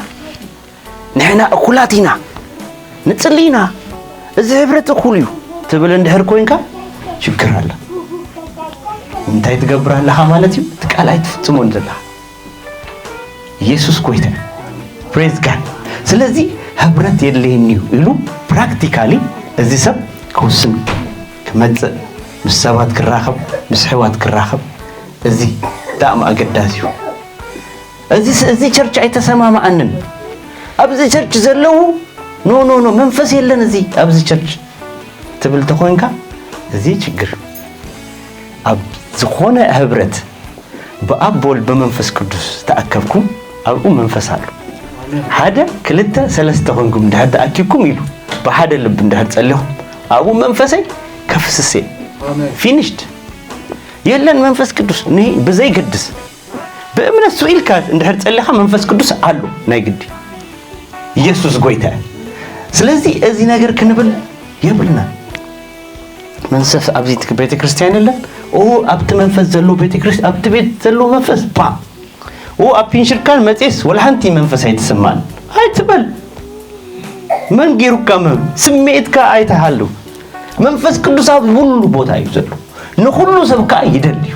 ንሕና እኩላት ኢና። ንጽሊ ኢና። እዚ ህብረት እኩል እዩ ትብል እንድሕር ኮይንካ ችግር ኣለ። እንታይ ትገብር ኣለኻ ማለት እዩ? እቲ ቃል ኣይትፍጽሞን ዘለኻ። ኢየሱስ ጎይታ። ፕሬዝ ጋድ። ስለዚ ህብረት የድልየኒ እዩ ኢሉ ፕራክቲካሊ እዚ ሰብ ክውስን ክመጽእ፣ ምስ ሰባት ክራኸብ፣ ምስ ኣሕዋት ክራኸብ፣ እዚ ብጣዕሚ ኣገዳሲ እዩ። እዚ ስ-፣ እዚ ቸርች ኣይተሰማማዓንን። ኣብዚ ቸርች ዘለዉ ኖ፣ ኖ፣ ኖ፣ መንፈስ የለን እዚ ኣብዚ ቸርች ትብል ተኾይንካ፣ እዚ ችግር። ኣብ ዝኾነ ህብረት ብኣብ ብወልድ ብመንፈስ ቅዱስ ተኣከብኩም፣ ኣብኡ መንፈስ ኣሎ። ሓደ፣ ክልተ፣ ሰለስተ ኮንኩም እንድሕር ተኣኪብኩም ኢሉ ብሓደ ልቢ እንድሕር ጸሊኹም፣ ኣብኡ መንፈሰይ ከፍስስ እየ። ፊኒሽድ። የለን መንፈስ ቅዱስ ን ብዘይገድስ ብእምነት ስቕ ኢልካ እንድሕር ጸሊኻ መንፈስ ቅዱስ ኣሎ ናይ ግዲ። ኢየሱስ ጎይታ እዩ። ስለዚ እዚ ነገር ክንብል የብልና። መንፈስ ኣብዚ ቤተ ክርስቲያን የለን። ኦ ኣብቲ መንፈስ ዘሎ ቤተ ክርስቲያን ኣብቲ ቤት ዘሎ መንፈስ ባ ኡ ኣብ ፒንሽርካን መጽስ ወላ ሓንቲ መንፈስ ኣይትስማን ኣይትበል። መን ጌሩካ መም ስምዒትካ ኣይተሃሉ። መንፈስ ቅዱስ ኣብ ሁሉ ቦታ እዩ ዘሎ። ንኹሉ ሰብ ከኣ ይደሊ እዩ።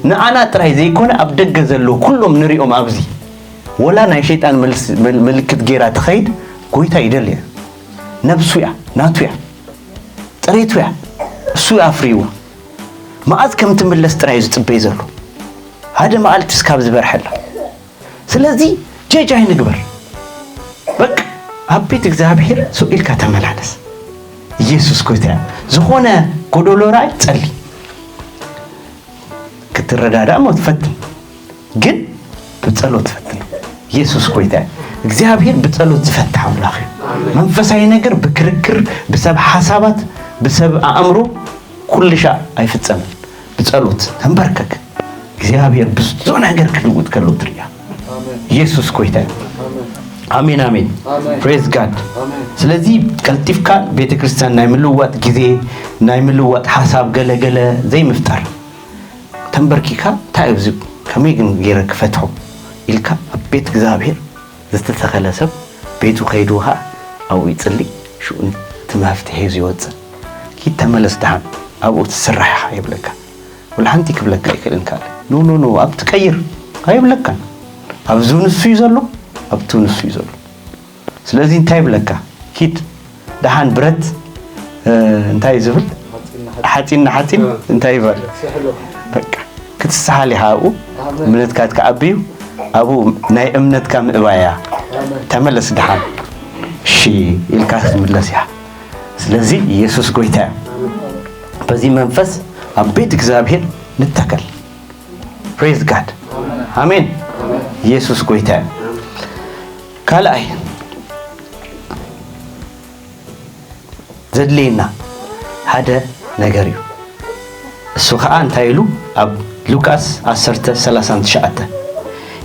ንኣና ጥራይ ዘይኮነ ኣብ ደገ ዘሎ ኩሎም ንሪኦም ኣብዚ ወላ ናይ ሸይጣን መልስ- መል- ምልክት ጌራ ትኸይድ ጎይታ ይደልያ። ነብሱ እያ ናቱ እያ ጥሬቱ እያ። እሱ እዩ ኣፍርይዋ። መዓዝ ከም ትምለስ ጥራይ እዩ ዝጽበይ ዘሎ። ሓደ መዓልቲ እስካብ ዝበርሐላ። ስለዚ ጀጅ ኣይንግበር። በቃ ኣብ ቤት እግዚኣብሔር ስቕ ኢልካ ተመላለስ። ኢየሱስ ጎይታ እዩ። ዝኾነ ጎዶሎ ራእይ ጸሊ። ክትረዳዳእ እሞ ትፈትን፣ ግን ብጸሎት ፈትኖ። ኢየሱስ ጎይታ እዩ። እግዚኣብሔር ብጸሎት ዝፈትሕ ኣምላኽ እዩ። መንፈሳዊ ነገር ብክርክር፣ ብሰብ ሓሳባት፣ ብሰብ ኣእምሮ ኩልሻ ኣይፍጸምን። ብጸሎት ተንበርከክ። እግዚኣብሔር ብዙ ነገር ክልውጥ ከሎ ትርእያ። ኢየሱስ ጎይታ እዩ። ኣሜን ኣሜን። ፕሬዝ ጋድ። ስለዚ ቀልጢፍካ ቤተክርስትያን ናይ ምልዋጥ ግዜ፣ ናይ ምልዋጥ ሓሳብ ገለገለ ዘይምፍጣር። ተንበርኪካ እንታይ እዩ እዚ ከመይ ግን ገይረ ክፈትሖ ኢልካ ኣብ ቤት እግዚኣብሔር ዝተተኸለ ሰብ ቤቱ ከይዱ ኸዓ ኣብኡ ይጽሊ። ሽኡ እቲ መፍትሒ ሒዙ ይወጽእ። ኪድ ተመለስ ደሓን ኣብኡ ትስራሕ ኢኻ ይብለካ። ወላ ሓንቲ ክብለካ ኣይክእልን ካልእ። ኖ ኖ ኖ ኣብቲ ቀይር ኣይብለካን። ኣብዙ ንሱ እዩ ዘሎ ኣብቱ ንሱ እዩ ዘሎ። ስለዚ እንታይ ይብለካ? ኪድ ደሓን ብረት እንታይ ዝብል ሓፂን ንሓፂን እንታይ ይበል? በቃ ክትሰሓል ኢኻ ኣብኡ። እምነትካ ትከዓቢ እዩ። ኣብኡ ናይ እምነትካ ምእባያ ተመለስ ደሓን እሺ ኢልካ ክትምለስ ኢኻ። ስለዚ ኢየሱስ ጎይታ እዩ። በዚ መንፈስ ኣብ ቤት እግዚኣብሔር ንተከል። ፕሬዝ ጋድ። ኣሜን። ኢየሱስ ጎይታ እዩ። ካልኣይ ዘድልየና ሓደ ነገር እዩ። እሱ ኸዓ እንታይ ኢሉ ኣብ ሉቃስ ዓሰርተ ሰላሳን ትሽዓተ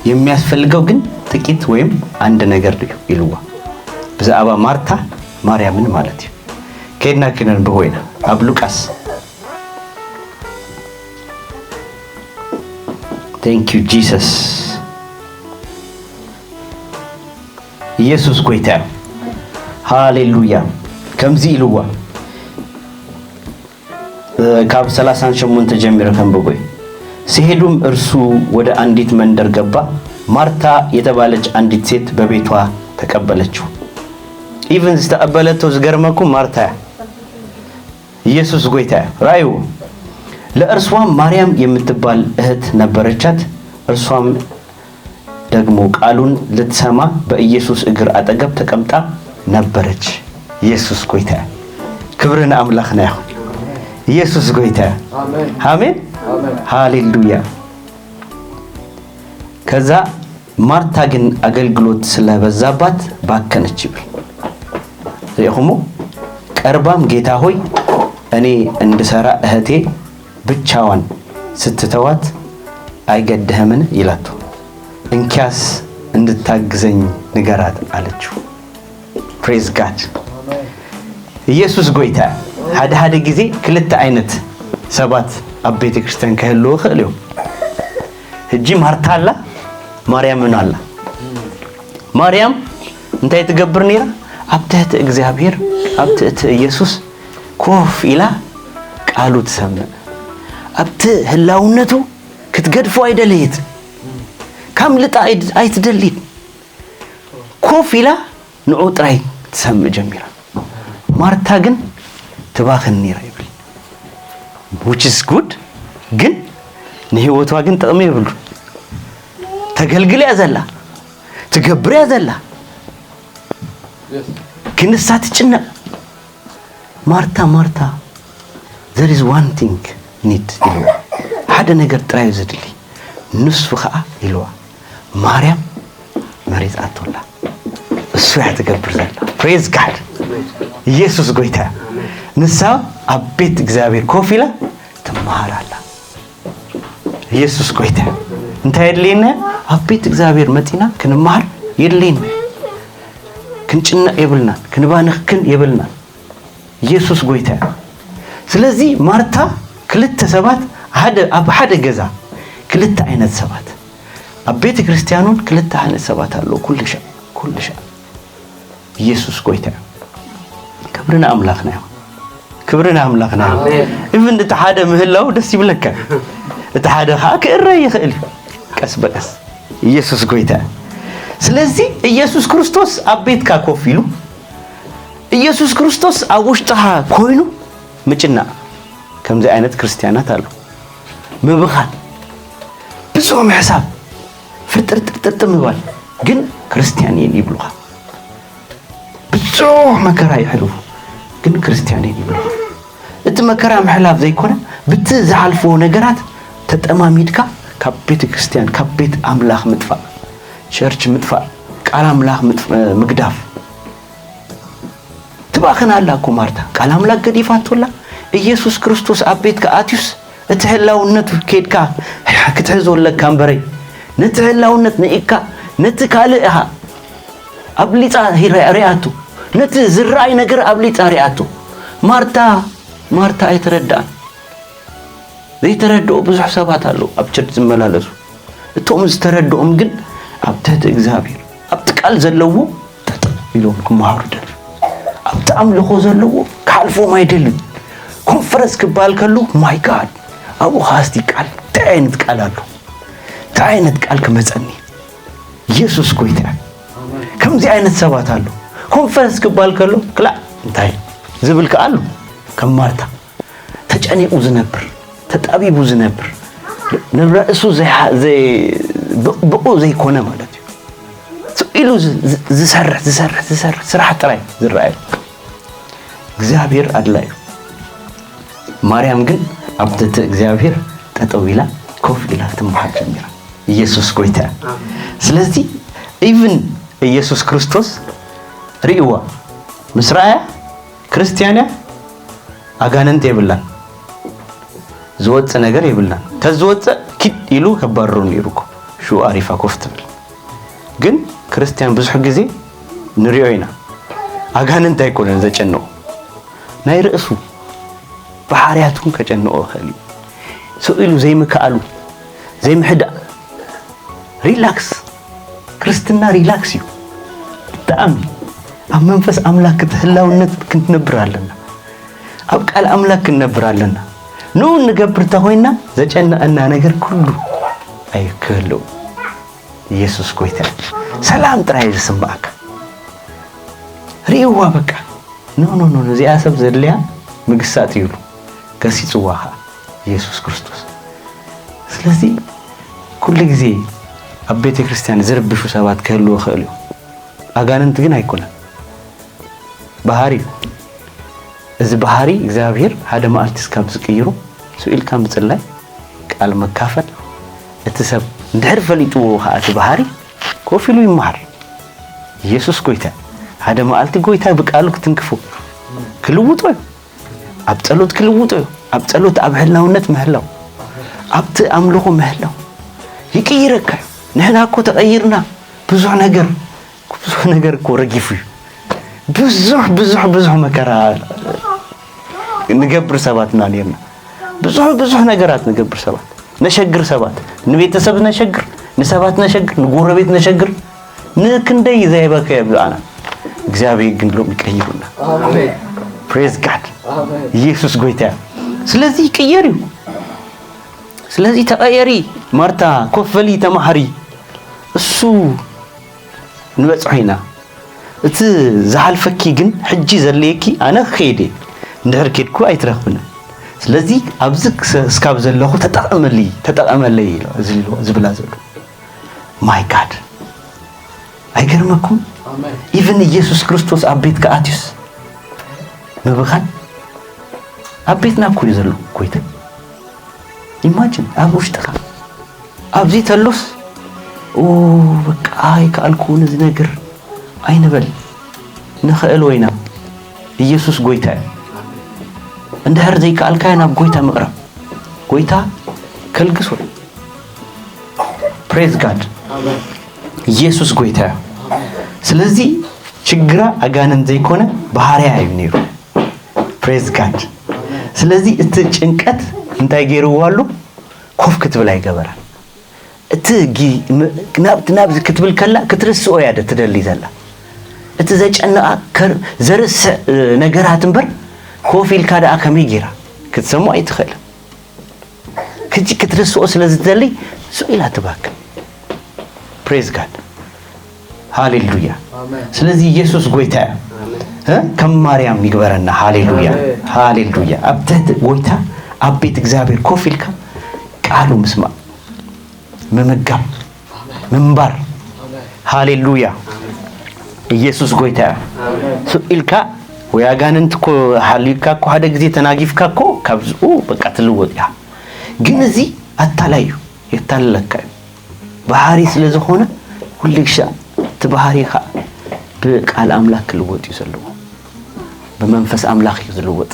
የሚያስፈልገው ግን ጥቂት ወይም አንድ ነገር እዩ ኢልዋ። ብዛዕባ ማርታ ማርያምን ማለት እዩ። ከይድና ክነንብቦ ኢና ኣብ ሉቃስ። Thank you Jesus። ኢየሱስ ጎይታ እዩ። ሃሌሉያ። ከምዚ ኢልዋ ካብ ሰላሳን ሸሞንተ ጀሚረ ከንብቦ። ሲሄዱም እርሱ ወደ አንዲት መንደር ገባ። ማርታ የተባለች አንዲት ሴት በቤቷ ተቀበለችው። ኢቭን ዝተቀበለቶ ዝገርመኩም ማርታ እያ። ኢየሱስ ጎይታ እዩ። ራእዩ ለእርሷም ማርያም የምትባል እህት ነበረቻት። እርሷም ደግሞ ቃሉን ልትሰማ በኢየሱስ እግር አጠገብ ተቀምጣ ነበረች። ኢየሱስ ጎይታ እዩ። ክብሪ ንኣምላኽና ይኹን። ኢየሱስ ጎይታ እዩ። ኣሜን። ሃሌሉያ። ከዛ ማርታ ግን አገልግሎት ስለበዛባት ባከነች ይብል። ርኢኹሞ? ቀርባም ጌታ ሆይ እኔ እንድሰራ እህቴ ብቻዋን ስትተዋት አይገድህምን ይላቶ። እንኪያስ እንድታግዘኝ ንገራት አለችው። ፕሬዝ ጋድ። ኢየሱስ ጎይታ። ሓደ ሓደ ግዜ ክልተ ዓይነት ሰባት ኣብ ቤተ ክርስቲያን ክህልዉ ይኽእል እዮም። ሕጂ ማርታ ኣላ፣ ማርያም እውን ኣላ። ማርያም እንታይ ትገብር ነይራ? ኣብ ትሕቲ እግዚኣብሔር ኣብ ትሕቲ ኢየሱስ ኮፍ ኢላ ቃሉ ትሰምዕ። ኣብቲ ህላውነቱ ክትገድፎ ኣይደለየት። ካምልጣ ኣይትደሊን። ኮፍ ኢላ ንዑ ጥራይ ትሰምዕ ጀሚራ። ማርታ ግን ትባኽን ነይራ ይብል። Which is good ግን ንህይወቷ ግን ጥቕሚ የብሉ። ተገልግል እያ ዘላ፣ ትገብር እያ ዘላ፣ ክንሳ ትጭነቕ። ማርታ ማርታ there is one thing need ኢልዋ። ሓደ ነገር ጥራይ እዩ ዘድሊ። ንሱ ኸዓ ኢልዋ ማርያም መሪጻቶላ። እሱ እያ ትገብር ዘላ። ፕሬዝ ጋድ። ኢየሱስ ጎይታ። ንሳ ኣብ ቤት እግዚኣብሔር ኮፍ ኢላ ትመሃር ኣላ። ኢየሱስ ጎይታ። እንታይ የድልየና? ኣብ ቤት እግዚኣብሔር መጺና ክንመሃር የድልየና። ክንጭነቕ የብልናን፣ ክንባንኽክን የብልናን። ኢየሱስ ጎይታ። ስለዚ ማርታ ክልተ ሰባት፣ ሓደ፣ ኣብ ሓደ ገዛ ክልተ ዓይነት ሰባት፣ ኣብ ቤተ ክርስቲያን እውን ክልተ ዓይነት ሰባት ኣለዉ። ኩሉ ሻዕ፣ ኩሉ ሻዕ። ኢየሱስ ጎይታ እዩ። ክብሪ ንኣምላኽና ይኹን። ክብሪ ንኣምላኽና ይኹን። ኢቭን እቲ ሓደ ምህላው ደስ ይብለካ፣ እቲ ሓደ ከዓ ክእረ ይኽእል እዩ። ቀስ በቀስ ኢየሱስ ጎይታ እዩ። ስለዚ ኢየሱስ ክርስቶስ ኣብ ቤትካ ኮፍ ኢሉ፣ ኢየሱስ ክርስቶስ ኣብ ውሽጥኻ ኮይኑ ምጭናቕ። ከምዚ ዓይነት ክርስቲያናት ኣሎ። ምብኻን፣ ብዙሕ ምሕሳብ፣ ፍርጥርጥርጥርጥር ምባል፣ ግን ክርስቲያን እየን ይብሉኻ። ብዙሕ መከራ ይሕልፉ፣ ግን ክርስቲያን እየን ይብሉኻ። እቲ መከራ ምሕላፍ ዘይኮነ፣ ብቲ ዝሓልፍዎ ነገራት ተጠማሚድካ ካብ ቤተ ክርስቲያን፣ ካብ ቤት ኣምላኽ ምጥፋእ፣ ቸርች ምጥፋእ፣ ቃል ኣምላኽ ምጥፍ-፣ ምግዳፍ። ትባኽን ኣላ እኮ ማርታ። ቃል ኣምላኽ ገዲፋቶ ኣላ። ኢየሱስ ክርስቶስ ኣብ ቤትካ ኣትዩስ፣ እቲ ህላውነቱ ኬድካ ክትሕዞ ኣለካ እምበረይ። ነቲ ህላውነት ንኢካ፣ ነቲ ካልእ ኢኻ ኣብሊጻ ሪኣ-፣ ሪኣቶ። ነቲ ዝረኣይ ነገር ኣብሊጻ ሪኣቶ። ማርታ፣ ማርታ ኣይተረድኣን። ዘይተረድኦ ብዙሕ ሰባት ኣለዉ ኣብ ቸርች ዝመላለሱ። እቶም ዝተረድኦም ግን ኣብ ትሕቲ እግዚኣብሔር፣ ኣብቲ ቃል ዘለዎ ጠጠው ኢሎም ክመሃሩ ደልዩ። ኣብቲ ኣምልኾ ዘለዎ ክሓልፎም ኣይደልን። ኮንፈረንስ ክበሃል ከሎ፣ ማይ ጋድ፣ ኣብኡ ኸዓ እስቲ ቃል፣ እንታይ ዓይነት ቃል ኣሎ? እንታይ ዓይነት ቃል ክመጸኒ? ኢየሱስ ጎይታ። ከምዚ ዓይነት ሰባት ኣሎ። ኮንፈረንስ ክበሃል ከሎ፣ ክላእ፣ እንታይ ዝብል ከኣ ኣሎ? ከም ማርታ ተጨኒቑ ዝነብር፣ ተጣቢቡ ዝነብር፣ ንርእሱ ዘይሓ-፣ ዘይ-፣ ብቕ-፣ ብቑ ዘይኮነ ማለት እዩ። ስቕ ኢሉ ዝ-፣ ዝ-፣ ዝሰርሕ፣ ዝሰርሕ፣ ዝሰርሕ ስራሕ ጥራይ ዝረኣዩ። እግዚኣብሔር ኣድላዩ። ማርያም ግን ኣብ ትሕቲ እግዚኣብሔር ጠጠው ኢላ፣ ኮፍ ኢላ ክትመሃር ጀሚራ። ኢየሱስ ጎይታ። ስለዚ ኢቭን ኢየሱስ ክርስቶስ ርእይዋ፣ ምስ ረኣያ ክርስትያን እያ፣ ኣጋንንት የብላን፣ ዝወጽእ ነገር የብላን። ተዝወጽእ ኪድ ኢሉ ከባርሩ ነይሩ እኮ። ሽኡ ኣሪፋ ኮፍ ትብል። ግን ክርስትያን ብዙሕ ግዜ ንሪኦ ኢና። ኣጋንንት ኣይኮነን ዘጨንቆ። ናይ ርእሱ ባህርያት እውን ከጨንቆ ይኽእል እዩ። ስቕ ኢሉ ዘይምክኣሉ፣ ዘይምሕዳእ፣ ሪላክስ። ክርስትና ሪላክስ እዩ። ብጣዕሚ ኣብ መንፈስ ኣምላኽ ክት-፣ ህላውነት ክንነብር ኣለና። ኣብ ቃል ኣምላኽ ክንነብር ኣለና። ንኡ እንገብር እንተኾይንና ዘጨንቐና ነገር ኩሉ ኣይክህልው። ኢየሱስ ጎይታ። ሰላም ጥራይ ዝስምዓካ። ርእይዋ በቃ። ኖ፣ ኖ፣ ኖ፣ ኖ፣ እዚኣ ሰብ ዘድልያ ምግሳጥ እዩ ኢሉ ገሲጽዋ ኸኣ ኢየሱስ ክርስቶስ። ስለዚ ኩሉ ግዜ ኣብ ቤተ ክርስቲያን ዝርብሹ ሰባት ክህልዉ ይኽእሉ እዮም። ኣጋንንት ግን ኣይኮነን። ባህሪ እዩ። እዚ ባህሪ እግዚኣብሔር ሓደ መዓልቲ እስካብ ዝቅይሮ ስቕ ኢልካ ምጽላይ፣ ቃል መካፈል፣ እቲ ሰብ እንድሕር ፈሊጥዎ ኸኣ እቲ ባህሪ ኮፍ ኢሉ ይመሃር። ኢየሱስ ጎይታ። ሓደ መዓልቲ ጎይታ ብቃሉ ክትንክፎ ክልውጦ እዩ። ኣብ ጸሎት ክልውጦ እዩ። ኣብ ጸሎት ኣብ ህላውነት ምህላው፣ ኣብቲ ኣምልኾ ምህላው ይቅይረካ እዩ። ንሕና እኮ ተቐይርና ብዙሕ ነገር፣ ብዙሕ ነገር እኮ ረጊፉ እዩ። ብዙሕ፣ ብዙሕ፣ ብዙሕ መከራ ንገብር ሰባት ኢና ነርና። ብዙሕ፣ ብዙሕ ነገራት ንገብር ሰባት። ነሸግር ሰባት። ንቤተሰብ ነሸግር፣ ንሰባት ነሸግር፣ ንጎረቤት ነሸግር። ንክንደይ ዘይበከ ብኣና። እግዚኣብሔር ግን ሎሚ ቀይሩና። ኣሜን። ፕሬዝ ጋድ። ኣሜን። ኢየሱስ ጎይታ እዩ። ስለዚ ይቅየር እዩ። ስለዚ ተቐየሪ ማርታ፣ ኮፍ በሊ፣ ተማሃሪ። እሱ ንበጽሖ ኢና። እቲ ዝሓልፈኪ ግን ሕጂ ዘድልየኪ ኣነ ክኸይድ እየ። እንድሕር ኬድኩ ኣይትረኽብንን። ስለዚ ኣብዚ ክሰ-፣ እስካብ ዘለኹ ተጠቐመሊ፣ ተጠቐመለይ ኢሎ፣ እዚ ኢሎ፣ ዝብላ ዘሎ። ማይ ጋድ። ኣይገርመኩም? ኣሜን። ኢቭን ኢየሱስ ክርስቶስ ኣብ ቤትካ ኣትዩስ ምብኻን ኣብ ቤትና እኮ እዩ ዘሎ፣ ጎይታ። ኢማጂን ኣብ ውሽጥኻ። ኣብዚ ተሎስ፣ ኦ፣ በቃ ኣይከኣልኩን እዚ ነገር ኣይንበል። ንኽእል ወይና ኢየሱስ ጎይታ እዩ። እንድሕር ዘይከኣልካዮ ናብ ጎይታ ምቕረብ። ጎይታ ከልግሶ። Praise God። ኢየሱስ ጎይታ እዩ። ስለዚ ችግራ ኣጋንንት ዘይኮነ ባህርያ እዩ ነይሩ። Praise God። ስለዚ እቲ ጭንቀት እንታይ ገይርዋ ኣሎ? ኮፍ ክትብል ኣይገበራን። እቲ ጊ- ም- ናብቲ ናብዚ ክትብል ከላ ክትርስኦ እያ ደ ትደሊ ዘላ። እቲ ዘጨንቓ ከር- ዘርስዕ እ፣ ነገራት እምበር ኮፍ ኢልካ ደኣ ከመይ ገይራ ክትሰሞ ኣይትኽእልን። ክጂ ክትርስኦ ስለ ዝደሊ ስቕ ኢላ ትባክን። Praise God። ሃሌሉያ። ስለዚ ኢየሱስ ጎይታ እዩ። እ? ከም ማርያም ይግበረና። ሃሌሉያ። ሃሌሉያ። ኣብ ትሕቲ ጎይታ ኣብ ቤት እግዚኣብሔር ኮፍ ኢልካ ቃሉ ምስማዕ፣ ምምጋብ፣ ምንባር። ሃሌሉያ። ኢየሱስ ጎይታ እዩ። ስቕ ኢልካ ወይ ኣጋንንት እኮ ሃልዩካ እኮ ሓደ ግዜ ተናጊፍካ እኮ ካብዚኡ በቃ ትልወጥ እያ። ግን እዚ ኣታላይ እዩ፣ የታልለካ እዩ። ባህሪ ስለ ዝኾነ ኩሉ ግሻ እቲ ባህሪ ኸዓ ብቃል ኣምላኽ ክልወጥ እዩ ዘለዎ። ብመንፈስ ኣምላኽ እዩ ዝልወጥ።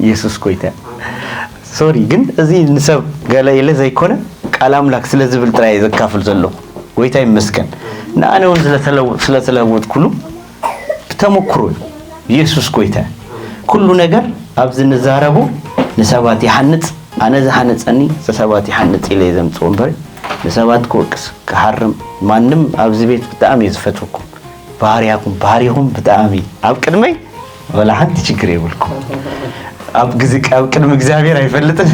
ኢየሱስ ጎይታ። ሶሪ ግን እዚ ንሰብ ገለ ኢለ ዘይኮነ ቃል ኣምላኽ ስለ ዝብል ጥራይ እየ ዘካፍል ዘለኹ። ጎይታ ይመስገን። ንኣነ እውን ስለተለወጥኩሉ ብተመክሮ እዩ። ኢየሱስ ጎይታ። ኩሉ ነገር ኣብዚ ንዛረቦ ንሰባት ይሓንጽ፣ ኣነ ዝሓነጸኒ ንሰባት ይሓንጽ ኢለ እየ ዘምጽኦ እምበር ንሰባት ክወቅስ ክሃርም ማንም ኣብዚ ቤት ብጣዕሚ እየ ዝፈትወኩም። ባህርያኹም ባህሪኹም ብጣዕሚ ኣብ ቅድመይ ወላ ሓንቲ ችግር የብልኩም። ኣብ ግዜ ኣብ ቅድሚ እግዚኣብሔር ኣይፈልጥን።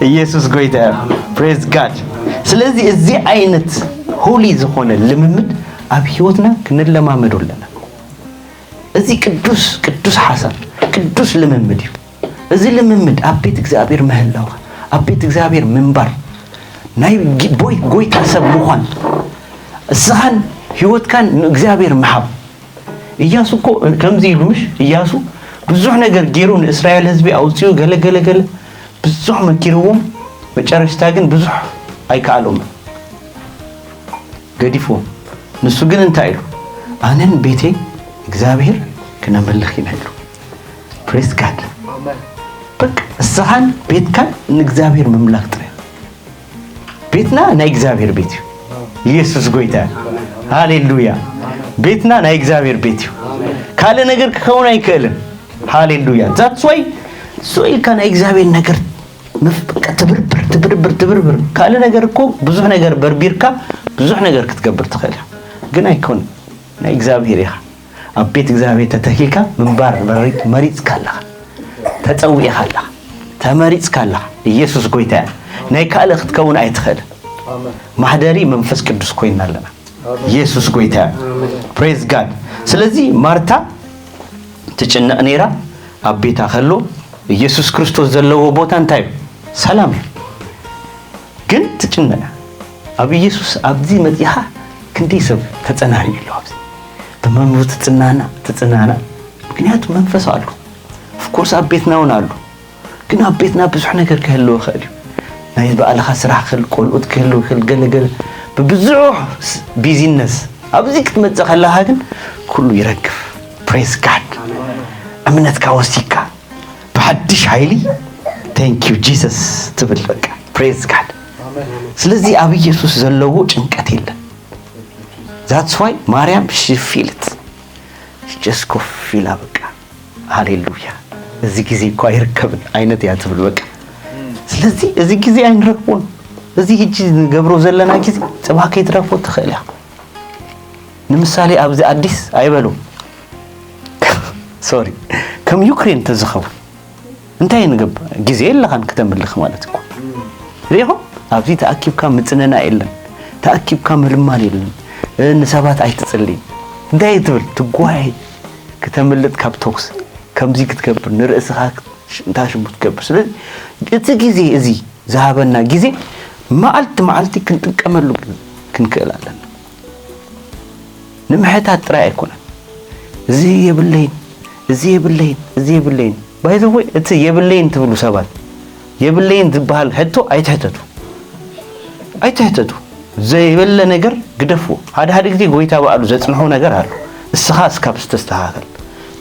ኢየሱስ ጎይታ እዩ። Praise God። ስለዚ እዚ ዓይነት ሆሊ ዝኾነ ልምምድ ኣብ ህይወትና ክንለማመዶ ኣለና። እዚ ቅዱስ ቅዱስ ሓሳብ ቅዱስ ልምምድ እዩ። እዚ ልምምድ ኣብ ቤት እግዚኣብሔር ምህላውካ ኣብ ቤት እግዚኣብሔር ምንባር ናይ ጊ- ቦይ ጎይታ ሰብ ምዃን እስኻን ህይወትካን ንእግዚኣብሔር ምሃብ። ኢያሱ እኮ ከምዚ ኢሉ ምሽ ኢያሱ ብዙሕ ነገር ገይሩ ንእስራኤል ህዝቢ ኣውፅኡ ገለ ገለ ገለ ብዙሕ መኪርዎም መጨረሽታ ግን ብዙሕ ኣይከኣሎም ገዲፍዎም። ንሱ ግን እንታይ ኢሉ ኣነን ቤቴ እግዚኣብሔር ክነመልኽ ኢና ኢሉ። Praise God። በቃ እስኻን ቤትካን ንእግዚኣብሔር ምምላኽ ጥራይ። ቤትና ናይ እግዚኣብሔር ቤት እዩ። ኢየሱስ ጎይታ። ሃሌሉያ። ቤትና ናይ እግዚኣብሔር ቤት እዩ። ካልእ ነገር ክኸውን ኣይክእልን። ሃሌሉያ። That's why ስቕ ኢልካ ናይ እግዚኣብሔር ነገር ምፍ- በቃ ትብርብር ትብርብር ትብርብር ካልእ ነገር እኮ ብዙሕ ነገር በርቢርካ ብዙሕ ነገር ክትገብር ትኽእል ኢኻ። ግን ኣይኮን ናይ እግዚኣብሔር ኢኻ። ኣብ ቤት እግዚኣብሔር ተተኪልካ ምንባር መሪ- መሪጽካ ኣለኻ። ተጸዊዕካ ኣለኻ። ተመሪጽካ ኣለኻ። ኢየሱስ ጎይታ እያ። ናይ ካልእ ክትከውን ኣይትኽእልን። ማህደሪ መንፈስ ቅዱስ ኮይና ኣለና። ኢየሱስ ጎይታ እያ። Praise God። ስለዚ ማርታ ትጭነቕ ነይራ። ኣብ ቤታ ከሎ ኢየሱስ ክርስቶስ ዘለዎ ቦታ እንታይ እዩ? ሰላም እዩ። ግን ትጭነቕ እያ። ኣብ ኢየሱስ ኣብዚ መጺኻ ክንደይ ሰብ ተጸናንዩ ኣሎ ኣብዚ። ብመምህሩ ትጽናና ትጽናና። ምክንያቱ መንፈስ ኣሎ። Of course ኣብ ቤትና እውን ኣሎ። ግን ኣብ ቤትና ብዙሕ ነገር ክህልው ይኽእል እዩ። ናይ ባዕልኻ ስራሕ ክህል፣ ቆልዑት ክህልው ይኽእል፣ ገለገለ ብብዙሕ ቢዚነስ ኣብዚ ክትመጽእ ከለኻ ግን ኩሉ ይረግፍ። Praise God። እምነትካ ወሲካ ብሓድሽ ሓይሊ thank you Jesus ትብል በቃ። Praise God። ስለዚ ኣብ ኢየሱስ ዘለዎ ጭንቀት የለን። That's why ማርያም she feel it just ኮፍ ኢላ በቃ ሃሌሉያ እዚ ግዜ እኮ ኣይርከብን ዓይነት እያ ትብል በቃ። ስለዚ እዚ ግዜ ኣይንረክቦን። እዚ ሕጂ ንገብሮ ዘለና ግዜ ጽባሕ ከይትረክቦ ትኽእል እያ። ንምሳሌ ኣብዚ ኣዲስ ኣይበሉ ሶሪ ከም ዩክሬን ተዝኸውን እንታይ ንገብር ግዜ የለኻን ክተምልኽ ማለት እኮ ሪኢኹም ኣብዚ ተኣኪብካ ምጽንና የለን ተኣኪብካ ምልማን የለን ንሰባት ኣይትጽልይ እንታይ ትብል ትጓይ ክተምልጥ ካብ ተኩስ ከምዚ ክትገብር ንርእስኻ እንታ ሽሙ ክትገብር ስለዚ እቲ ግዜ እዚ ዝሃበና ግዜ መዓልቲ መዓልቲ ክንጥቀመሉ ክንክእል ኣለና ንምሕታት ጥራይ ኣይኮነን እዚ የብለይን እዚ የብለይን እዚ የብለይን ባይዘወይ እቲ የብለይን ትብሉ ሰባት የብለይን ዝበሃል ሕቶ ኣይትሕተቱ ኣይትሕተቱ ዘይበለ ነገር ግደፍዎ ሓደ ሓደ ግዜ ጎይታ በኣሉ ዘጽንሖ ነገር ኣሎ እስኻ እስካብ ዝተስተኻኸል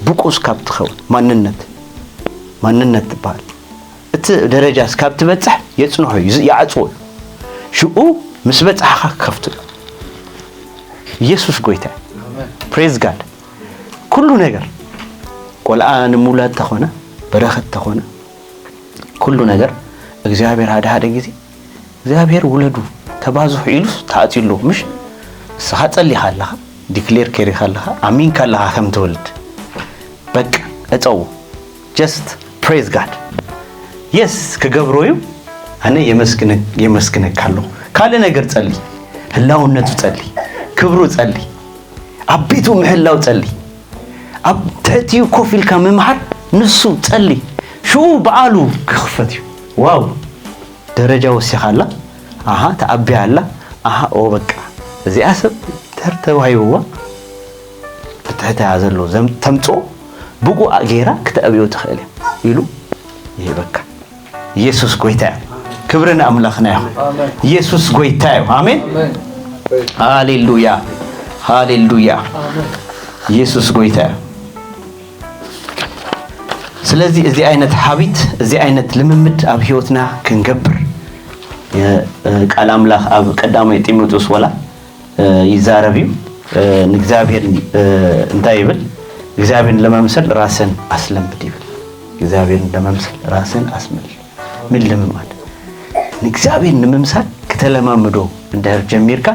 ብቁ እስካብ ትኸውን ማንነት ማንነት ትበሃል። እቲ ደረጃ እስካብ ትበጽሕ የጽንሖ እዩ፣ ዝ- ይዓጽዎ እዩ። ሽኡ ምስ በጻሕኻ ክኸፍቱ እዩ። ኢየሱስ ጎይታ። ፕሬዝ ጋድ። ኩሉ ነገር ቆልዓ ንምውላድ ተኾነ፣ በረኸት ተኾነ፣ ኩሉ ነገር እግዚኣብሔር ሓደ ሓደ ጊዜ እግዚኣብሔር ውለዱ ተባዝሑ ኢሉስ ተኣጽዩ ኣለዎ። ምሽ ንስኻ ጸሊኻ ኣለኻ፣ ዲክሌር ከሪኻ ኣለኻ፣ ኣሚንካ ኣለኻ ከም ትወልድ። በቃ እጸው። ጀስት ፕሬዝ ጋድ። የስ ክገብሮ እዩ። ኣነ የመስግነ- የመስግነካ ኣለኹ። ካልእ ነገር ጸሊ፣ ህላውነቱ ጸሊ፣ ክብሩ ጸሊ፣ ኣብ ቤቱ ምሕላው ጸሊ፣ ኣብ ትሕቲኡ ኮፍ ኢልካ ምምሃር ንሱ ጸሊ። ሽኡ በዓሉ ክኽፈት እዩ። ዋው፣ ደረጃ ወሲኻ ኣላ። ኣሃ፣ ተኣቢያ ኣላ። ኣሃ፣ ኦ በቃ እዚኣ ሰብ ተር ተዋሂብዋ ብትሕተያ ዘሎ ዘም- ተምጽኦ ብቑ ገይራ ክተእብዮ ትኽእል እያ ኢሉ ይህበካ። ኢየሱስ ጎይታ እዩ። ክብሪ ንኣምላኽና ይኹን። ኢየሱስ ጎይታ እዩ። ኣሜን። ሃሌሉያ፣ ሃሌሉያ። ኢየሱስ ጎይታ እዩ። ስለዚ እዚ ዓይነት ሃቢት፣ እዚ ዓይነት ልምምድ ኣብ ህይወትና ክንገብር የ- ቃል ኣምላኽ ኣብ ቀዳማይ ጢሞቴዎስ ወላ ይዛረብ እዩ። ንእግዚኣብሔር እንታይ ይብል? እግዚኣብሔርን ለመምሰል ራስን አስለምድ ይብል። እግዚኣብሔርን ለመምሰል ራስን አስመል። ምን ልምማድ? ንእግዚኣብሔር ንምምሳል ክተለማምዶ እንድሕር ጀሚርካ፣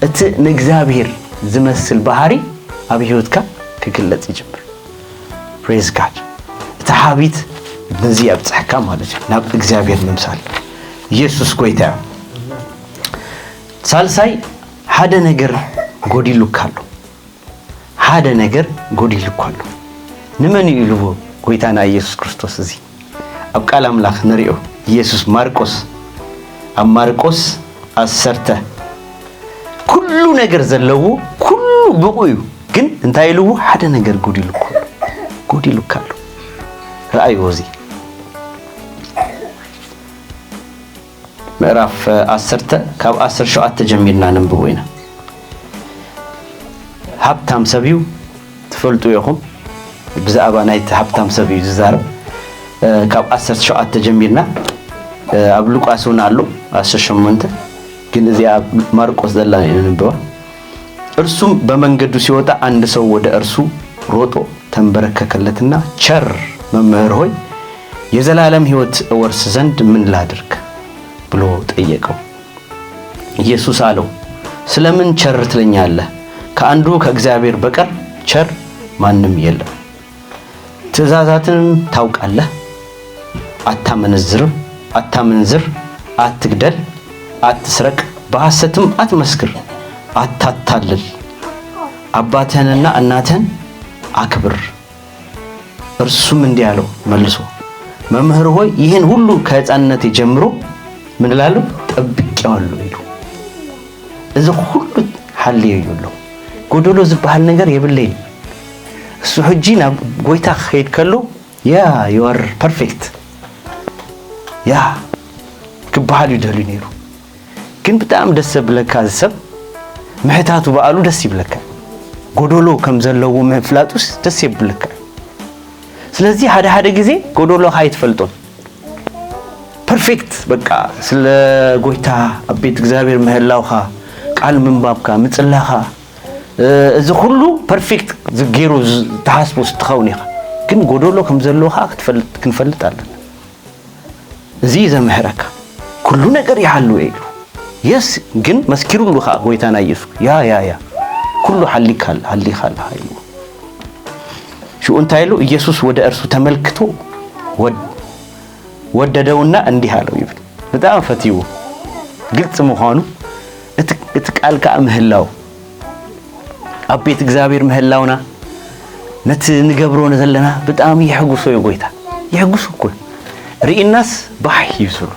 እቲ ንእግዚኣብሔር ዝመስል ባህሪ ኣብ ህይወትካ ክግለጽ ይጅምር። ፕሬዝ ጋድ። እቲ ሃቢት ነዚ ኣብጽሕካ ማለት እዩ፣ ናብ እግዚኣብሔር ምምሳል። ኢየሱስ ጎይታ እዩ። ሳልሳይ፣ ሓደ ነገር ጎዲሉካ ኣሎ። ሓደ ነገር ጎዲሉካ ኣሎ። ንመን እዩ ኢልዎ ጎይታና ኢየሱስ ክርስቶስ? እዚ ኣብ ቃል ኣምላኽ ንሪኦ። ኢየሱስ ማርቆስ፣ ኣብ ማርቆስ ዓሰርተ፣ ኩሉ ነገር ዘለዎ፣ ኩሉ ብቑ እዩ። ግን እንታይ ኢልዎ? ሓደ ነገር ጎዲሉካ ኣሎ። ጎዲሉካ ኣሎ። ረኣይዎ እዚ። ምዕራፍ ዓሰርተ ካብ ዓሰርተ ሸውዓተ ጀሚርና ነንብቦ ኢና። ሃብታም ሰብ እዩ፣ ትፈልጡ ኢኹም። ብዛዕባ ናይቲ ሃብታም ሰብ እዩ ዝዛረብ። እ፣ ካብ ዓሰርተ ሸውዓተ ጀሚርና፣ እ፣ ኣብ ሉቃስ እውን ኣሎ፣ ዓሰርተ ሸሞንተ፣ ግን እዚኣ ኣብ ማርቆስ ዘላ እዩ ነንብባ። እርሱም በመንገዱ ሲወጣ አንድ ሰው ወደ እርሱ ሮጦ ተንበረከከለትና፣ «ቸር መምህር ሆይ፣ የዘላለም ሕይወት እወርስ ዘንድ ምን ላድርግ?» ብሎ ጠየቀው። ኢየሱስ አለው፣ «ስለምን ቸር ትለኛለህ? ከአንዱ ከእግዚአብሔር በቀር ቸር ማንም የለም። ትእዛዛትን ታውቃለህ? አታመነዝርም፣ አታመንዝር፣ አትግደል፣ አትስረቅ፣ በሐሰትም አትመስክር፣ አታታልል፣ አባትህንና እናትህን አክብር።» እርሱም እንዲህ አለው መልሶ፣ «መምህር ሆይ፣ ይህን ሁሉ ከሕፃንነቴ ጀምሮ ምን እላለሁ? ጠብቄዋለሁ» ኢሉ። እዚ ኩሉ ሓልዮ እዩ ኣሎ። ጎደሎ ዝበሃል ነገር የብለይን። እሱ ሕጂ ናብ ጎይታ ክኸይድ ከሎ፣ ያ፣ you are perfect፣ ያ፣ ክበሃል እዩ ደልዩ ነይሩ። ግን ብጣዕሚ ደስ ዘብለካ፣ እዚ ሰብ ምሕታቱ በዓሉ ደስ ይብለካ። ጎደሎ ከም ዘለዎ ምፍላጡስ ደስ የብለካ። ስለዚ ሓደ ሓደ ግዜ ጎደሎኻ ኣይትፈልጦን። ፐርፌክት፣ በቃ፣ ስለ ጎይታ ኣብ ቤት እግዚኣብሔር ምህላውኻ፣ ቃል ምንባብካ፣ ምጽላኻ፣ እ፣ እዚ ኩሉ ፐርፌክት ዝ-፣ ገይሩ ዝ-፣ ተሓስቦ ስትኸውን ኢኻ። ግን ጎደሎ ከም ዘለዎ ኸዓ ክትፈልጥ፣ ክንፈልጥ ኣለና። እዚ እዩ ዘምሕረካ። ኩሉ ነገር ይሃልዎ ኢሉ። የስ፣ ግን መስኪሩሉ ኸዓ ጎይታና ኢየሱስ። ያ፣ ያ፣ ያ። ኩሉ ሃሊካ ኣለ፣ ሃሊካ ኣለኻ ኢልዎ። ሽኡ እንታይ ኢሉ? ኢየሱስ ወደ እርሱ ተመልክቶ ወድ-፣ ወደደውና እንዲህ አለው ይብል። በጣም ፈትይዎ። ግልጽ ምዃኑ፣ እቲ፣ እቲ ቃል ከኣ ምህላው፣ ኣብ ቤት እግዚኣብሔር ምህላውና፣ ነቲ ንገብሮ ዘለና ብጣዕሚ የሕጉሶ እዩ ጎይታ። የሕጉሶ እኮ እዩ። ርኢናስ ባህ እዩ ዝብሎ።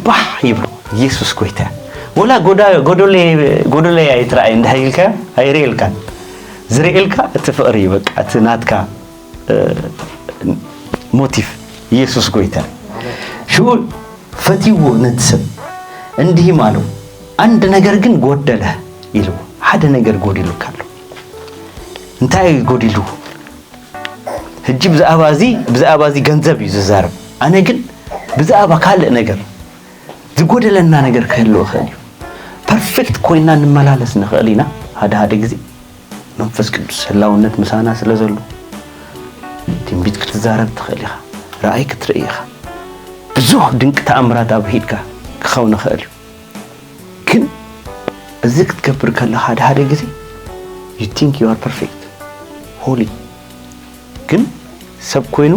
ባህ ይብሎ። ኢየሱስ ጎይታ። ወላ ጎዳ-፣ ጎዶለይ፣ ጎዶለይ ኣይትረኣይ እንድሕር ኢልካ፣ ኣይርእየልካን። ዝርእየልካ እቲ ፍቕሪ እዩ በቃ፣ እቲ ናትካ፣ እ፣ ሞቲቭ። ኢየሱስ ጎይታ። ሽኡ ፈትይዎ ነቲ ሰብ። እንዲህም ኣለው፣ «አንድ ነገር ግን ጎደለ» ኢልዎ። ሓደ ነገር ጎዲሉካ ኣሎ። እንታይ እዩ ጎዲሉ? ሕጂ ብዛዕባ እዚ ብዛዕባ እዚ ገንዘብ እዩ ዝዛረብ። ኣነ ግን ብዛዕባ ካልእ ነገር ዝጎደለና ነገር ክህልው ይኽእል እዩ። ፐርፌክት ኮይና ንመላለስ ንኽእል ኢና። ሓደ ሓደ ግዜ መንፈስ ቅዱስ ህላውነት ምሳና ስለ ዘሎ ትንቢት ክትዛረብ ትኽእል ኢኻ፣ ራእይ ክትርኢ ኢኻ። ብዙሕ ድንቂ ተኣምራት ኣብ ሂድካ ክኸውን ይኽእል እዩ። ግን እዚ ክትገብር ከለኻ ሓደ ሓደ ግዜ you think you are perfect, holy፣ ግን ሰብ ኮይኑ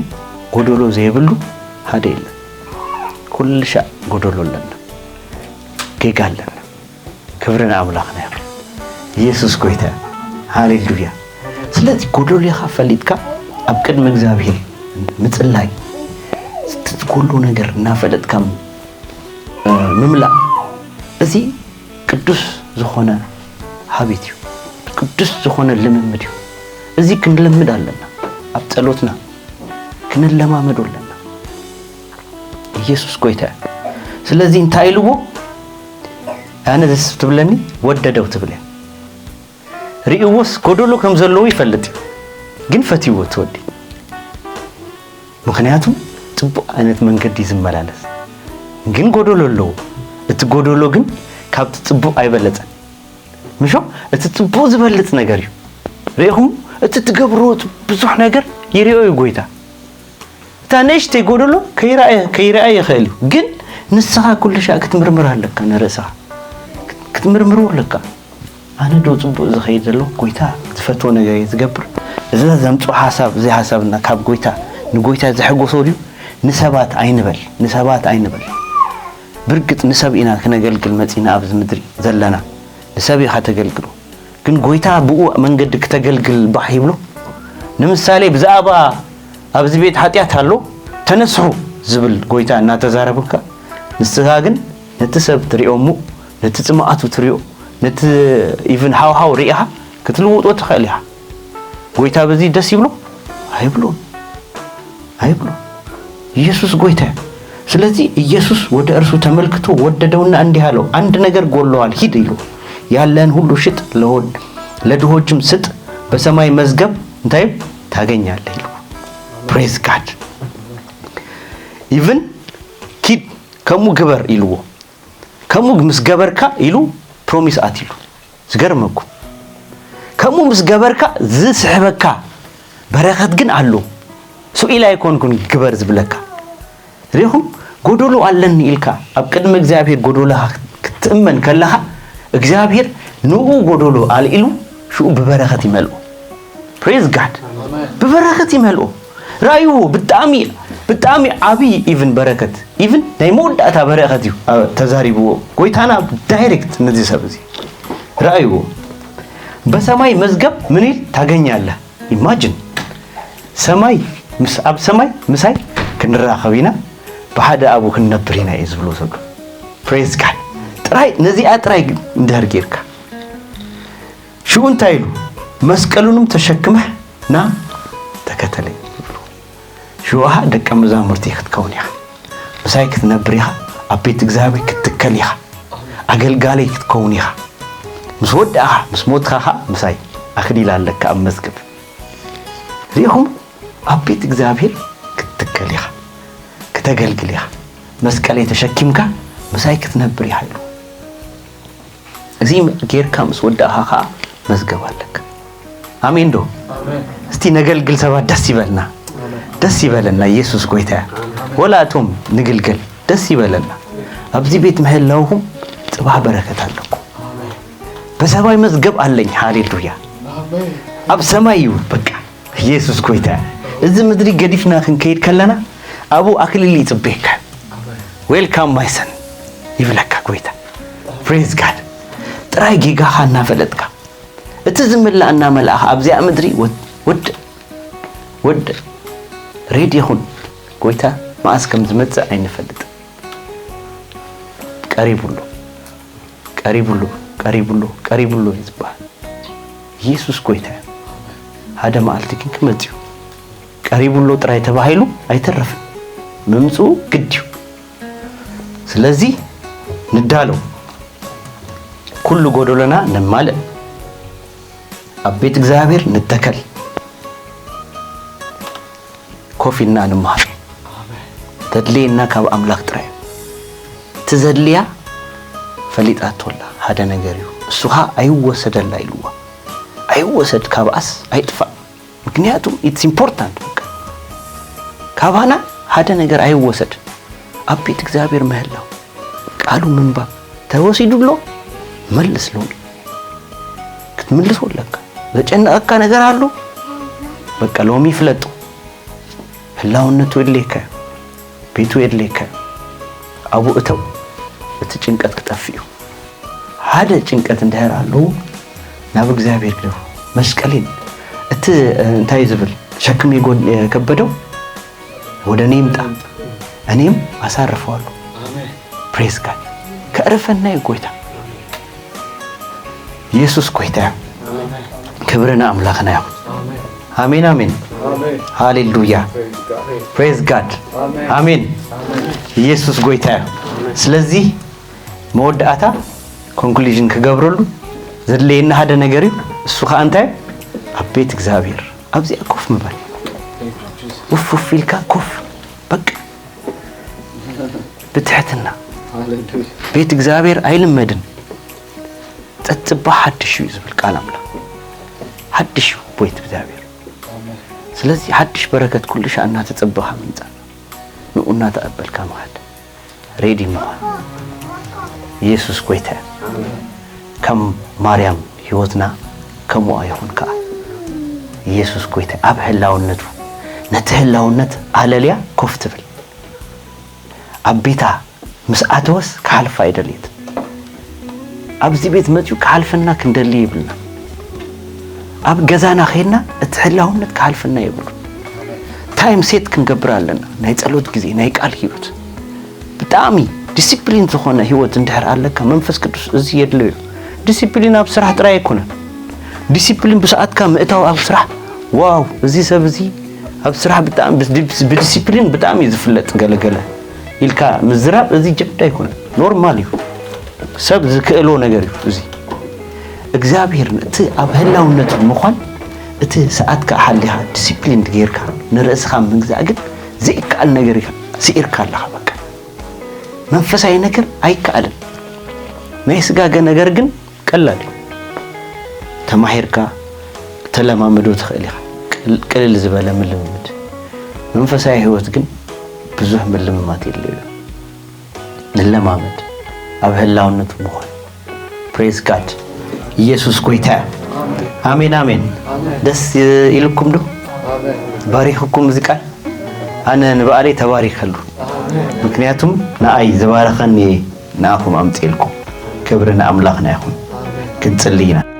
ጎደሎ ዘይብሉ ሓደ የለን። ኩሉ ሻዕ ጎደሎ ኣለና፣ ጌጋ ኣለና። ክብሪ ንኣምላኽና ይኹን። ኢየሱስ ጎይታ። ሃሌሉያ። ስለዚ ጎደሎኻ ፈሊጥካ ኣብ ቅድሚ እግዚኣብሔር ምጽላይ፣ እቲ ዝጎሎ ነገር እናፈለጥካ ምምላእ፣ እዚ ቅዱስ ዝኾነ ሃቢት እዩ። ቅዱስ ዝኾነ ልምምድ እዩ። እዚ ክንለምድ ኣለና። ኣብ ጸሎትና ክንለማመዶ ኣለና። ኢየሱስ ጎይታ እዩ። ስለዚ እንታይ ኢልዎ? ኣነ ደስ ትብለኒ ወደደው ትብል እያ። ርእይዎስ ጎደሎ ከም ዘለዎ ይፈልጥ እዩ። ግን ፈትይዎ እቲ ወዲ። ምኽንያቱ ጽቡቕ ዓይነት መንገዲ እዩ ዝመላለስ። ግን ጎደሎ ኣለዎ። እቲ ጎደሎ ግን ካብቲ ጽቡቕ ኣይበለጸን። ምሾ? እቲ ጽቡቕ ዝበልጽ ነገር እዩ። ርኢኹም? እቲ ትገብርዎ ብዙሕ ነገር ይርእዮ እዩ ጎይታ። እታ ንእሽተይ ጎደሎ ከይረኣየ ከይረኣየ ይኽእል እዩ። ግን ንስኻ ኩሉ ሻዕ ክትምርምር ኣለካ ንርእስኻ። ክትምርምሮ ኣለካ። ኣነ ዶ ጽቡቕ ዝኸይድ ዘሎ? ጎይታ ዝፈትዎ ነገር እየ ዝገብር። እዚ ዘምጽኦ ሓሳብ፣ እዚ ሓሳብና ካብ ጎይታ፣ ንጎይታ ዘሐጎሶ ድዩ? ንሰባት ኣይንበል፣ ንሰባት ኣይንበል። ብርግጽ ንሰብ ኢና ክነገልግል መጺና ኣብዚ ምድሪ ዘለና። ንሰብ ኢኻ ተገልግሎ። ግን ጎይታ ብኡ መንገዲ ክተገልግል ባህ ይብሎ። ንምሳሌ ብዛዕባ ኣብዚ ቤት ሓጢኣት ኣሎ፣ ተነስሑ ዝብል ጎይታ እናተዛረበካ፣ ንስኻ ግን ነቲ ሰብ ትሪኦ እሞ፣ ነቲ ጽምኣቱ ትሪኦ፣ ነቲ ኢቭን ሃውሃው ሪኢኻ ክትልውጦ ትኽእል ኢኻ። ጎይታ በዚ ደስ ይብሎ? ኣይብሎን። ኣይብሎ። ኢየሱስ ጎይታ እዩ። ስለዚህ ኢየሱስ ወደ እርሱ ተመልክቶ ወደደውና እንዲህ አለው፣ አንድ ነገር ጎድሎሃል፣ ሂድ ይሉ፣ ያለህን ሁሉ ሽጥ፣ ለሆድ ለድሆችም ስጥ፣ በሰማይ መዝገብ እንታይ ታገኛለህ ይሉ። Praise God። Even ኪድ ከምኡ ግበር ኢልዎ። ከምኡ ምስ ገበርካ ኢሉ ፕሮሚስ ኣትሉ። ዝገርመኩም። ከምኡ ምስ ገበርካ ዝስሕበካ በረኸት ግን ኣሎ። ስኢል ኣይኮንኩን ግበር ዝብለካ። ሪኹም? ጎደሎ ኣለኒ ኢልካ ኣብ ቅድሚ እግዚኣብሔር ጎደሎኻ ክትእመን ከለኻ፣ እግዚኣብሔር ንኡ ጎደሎ ኣልኢሉ ሽኡ ብበረኸት ይመልኦ። Praise God። ብበረኸት ይመልኦ። ራእይዎ። ብጣዕሚ ብጣዕሚ ዓብዪ ኢቭን በረከት፣ ኢቭን ናይ መወዳእታ በረከት እዩ። አ፣ ተዛሪብዎ ጎይታና ዳይሬክት ነዚ ሰብ እዚ። ራእይዎ። በሰማይ መዝገብ ምን ይል ታገኛለህ። ኢማጅን። ሰማይ ምስ፣ ኣብ ሰማይ ምሳይ ክንራኸብ ኢና፣ ብሓደ ኣብኡ ክንነብር ኢና እዩ ዝብሎ ዘሎ። ፕሬዝ ጋድ። ጥራይ ነዚኣ ጥራይ እንድሕር ጌርካ፣ ሽኡ እንታይ ኢሉ? መስቀሉንም ተሸክመህ ና ተከተለኝ ይብሎ። ሽኡ ደቀ መዛሙርቲ ክትከውን ኢኻ። ምሳይ ክትነብር ኢኻ። ኣብ ቤት እግዚኣብሔር ክትትከል ኢኻ። ኣገልጋለይ ክትከውን ኢኻ። ምስ ወዳእኻ፣ ምስ ሞትኻ ኸኣ ምሳይ ኣክሊል ኣለካ ኣብ መዝገብ። ሪኢኹም? ኣብ ቤት እግዚኣብሔር ክትትከል ኢኻ። ክተገልግል ኢኻ። መስቀለይ ተሸኪምካ ምሳይ ክትነብር ኢኻ ኢሉ። እዚ ጌርካ ምስ ወዳእኻ ኸኣ መዝገብ ኣለካ። ኣሜን ዶ? ኣሜን። እስቲ ነገልግል ሰባት ደስ ይበልና። ኣሜን። ደስ ይበለና፣ ኢየሱስ ጎይታ እያ። ኣሜን። ወላ እቶም ንግልገል ደስ ይበለና። ኣብዚ ቤት ምህላውኹም ጽባሕ በረከት ኣለኩም። ኣሜን። በሰማይ መዝገብ ኣለኝ። ሃሌሉያ። ኣሜን። ኣብ ሰማይ እዩ በቃ። ኢየሱስ ጎይታ እያ። እዚ ምድሪ ገዲፍና ክንከይድ ከለና ኣብኡ ኣክሊል ይጽበየካ። ኣሜን። ዌልካም ማይ ሰን ይብለካ ጎይታ። ፕሬዝ ጋድ። ጥራይ ጌጋኻ እናፈለጥካ፣ እቲ ዝምላእ እናመላእኻ ኣብዚኣ ምድሪ ወድ-፣ ወድ-፣ ወድ-፣ ሬዲ ይኹን። ጎይታ መዓስ ከም ዝመጽእ ኣይንፈልጥን። ቀሪቡ ኣሎ፣ ቀሪቡ ኣሎ፣ ቀሪቡ ኣሎ፣ ቀሪቡ ኣሎ እዩ ዝበሃል። ኢየሱስ ጎይታ እዩ። ሓደ መዓልቲ ግን ክመጽእ እዩ። ቀሪቡ ኣሎ ጥራይ ተባሂሉ ኣይተርፍን። ምምጽኡ ግድ እዩ። ስለዚ ንዳሎ፣ ኩሉ ጎደሎና ነማልእ፣ ኣብ ቤት እግዚኣብሔር ንተከል። ኮፍ ኢልና ንምሃር። ተድልየና ካብ ኣምላኽ ጥራይ። ትዘድልያ ፈሊጣቶላ ሓደ ነገር እዩ። እሱ ኸዓ ኣይወሰደላ ኢልዋ። ኣይወሰድ፣ ካብኣስ ኣይጥፋእ። ምክንያቱ it's important። በቃ ካባና ሓደ ነገር ኣይወሰድ። ኣብ ቤት እግዚኣብሔር ምህላው፣ ቃሉ ምንባብ። ተወሲዱ ኣሎ፣ መልስ። ሎሚ ክትምልሶ ኣለካ። ዘጨነቐካ ነገር ኣሎ፣ በቃ ሎሚ ፍለጦ። ህላውነቱ የድልየካ እዩ፣ ቤቱ የድልየካ እዩ። ኣብኡ እተው፣ እቲ ጭንቀት ክጠፍእ እዩ። ሓደ ጭንቀት እንድሕር ኣለዎ፣ ናብ እግዚኣብሔር ግደፉ። መስቀሌን እቲ፣ እ፣ እንታይ ዝብል ሸክም የጎን-፣ የከበደው ወደ እኔ ይምጣ፣ እኔም አሳርፈዋለሁ። Praise God። ከዕርፈና እዩ ጎይታ። ኢየሱስ ጎይታ እዩ። ክብሪ ንኣምላኽና እዩ። ኣሜን፣ ኣሜን። ሃሌሉያ። Praise God። ኣሜን። ኢየሱስ ጎይታ እዩ። ስለዚህ መወዳእታ፣ ኮንክሉዥን ክገብረሉ ዘድለየና ሓደ ነገር እዩ። እሱ ኸዓ እንታይ? ኣብ ቤት እግዚኣብሔር ኣብዚኣ ኮፍ ምባል። ውፍ ውፍ ኢልካ ኮፍ፣ በቃ ብትሕትና። ቤት እግዚኣብሔር ኣይልመድን። ጸጽባ ሓድሽ እዩ ዝብል ቃል ኣምላኽ። ሓድሽ እዩ ቤት እግዚኣብሔር። ስለዚ ሓድሽ በረከት ኩሉ ሻዕ እናተጸበኻ ምምጻእ፣ ንኡ እናተቐበልካ ምኻድ፣ ሬዲ ምዃን። ኢየሱስ ጎይታ እዩ። ከም ማርያም ህይወትና ከምኡ ይኹን ከኣ። ኢየሱስ ጎይታ ኣብ ህላውነቱ፣ ነቲ ህላውነት ኣለልያ ኮፍ ትብል። ኣብ ቤታ ምስ ኣተወስ ክሓልፋ ኣይደልየት። ኣብዚ ቤት መጺኡ ክሓልፈና ክንደሊ የብልና። ኣብ ገዛና ኸይድና እቲ ህላውነት ክሓልፈና የብሉ። ታይም ሴት ክንገብር ኣለና። ናይ ጸሎት ግዜ፣ ናይ ቃል ህይወት። ብጣዕሚ ዲሲፕሊን ዝኾነ ህይወት እንድሕር ኣለካ፣ መንፈስ ቅዱስ እዚ የድልዮ እዩ። ዲሲፕሊን ኣብ ስራሕ ጥራይ ኣይኮነን። ዲሲፕሊን ብሰዓትካ ምእታው ኣብ ስራሕ፣ ዋው፣ እዚ ሰብ እዚ ኣብ ስራሕ ብጣዕሚ ብስ-፣ ብስ-፣ ብዲሲፕሊን ብጣዕሚ እዩ ዝፍለጥ ገለገለ ኢልካ ምዝራብ፣ እዚ ጀብድ ኣይኮነን። ኖርማል እዩ። ሰብ ዝክእሎ ነገር እዩ እዚ። እግዚኣብሔር እቲ ኣብ ህላውነቱ ምዃን፣ እቲ ሰዓትካ ሓሊኻ ዲሲፕሊን ጌርካ ንርእስኻ ምግዛእ ግን ዘይከኣል ነገር እዩ። ስኢርካ ኣለኻ በቃ። መንፈሳዊ ነገር ኣይከኣልን። ናይ ስጋ ገ-፣ ነገር ግን ቀላል እዩ። ተማሂርካ ተለማምዶ ትኽእል ኢኻ። ቅል-፣ ቅልል ዝበለ ምልምምድ። መንፈሳዊ ህይወት ግን ብዙሕ ምልምማት የድልዮ እዩ። ንለማመድ ኣብ ህላውነቱ ምዃን። ፕሬዝ ጋድ። ኢየሱስ ጎይታ እዩ። ኣሜን፣ ኣሜን። ደስ ኢልኩም ዶ? ባሪኽኩም እዚ ቃል? ኣነ ንባዕለይ ተባሪኸሉ። ምክንያቱም ንኣይ ዝባረኸኒ ንኣኹም ኣምፅኤልኩም። ክብሪ ንኣምላኽና ይኹን። ክንጽሊ ኢና።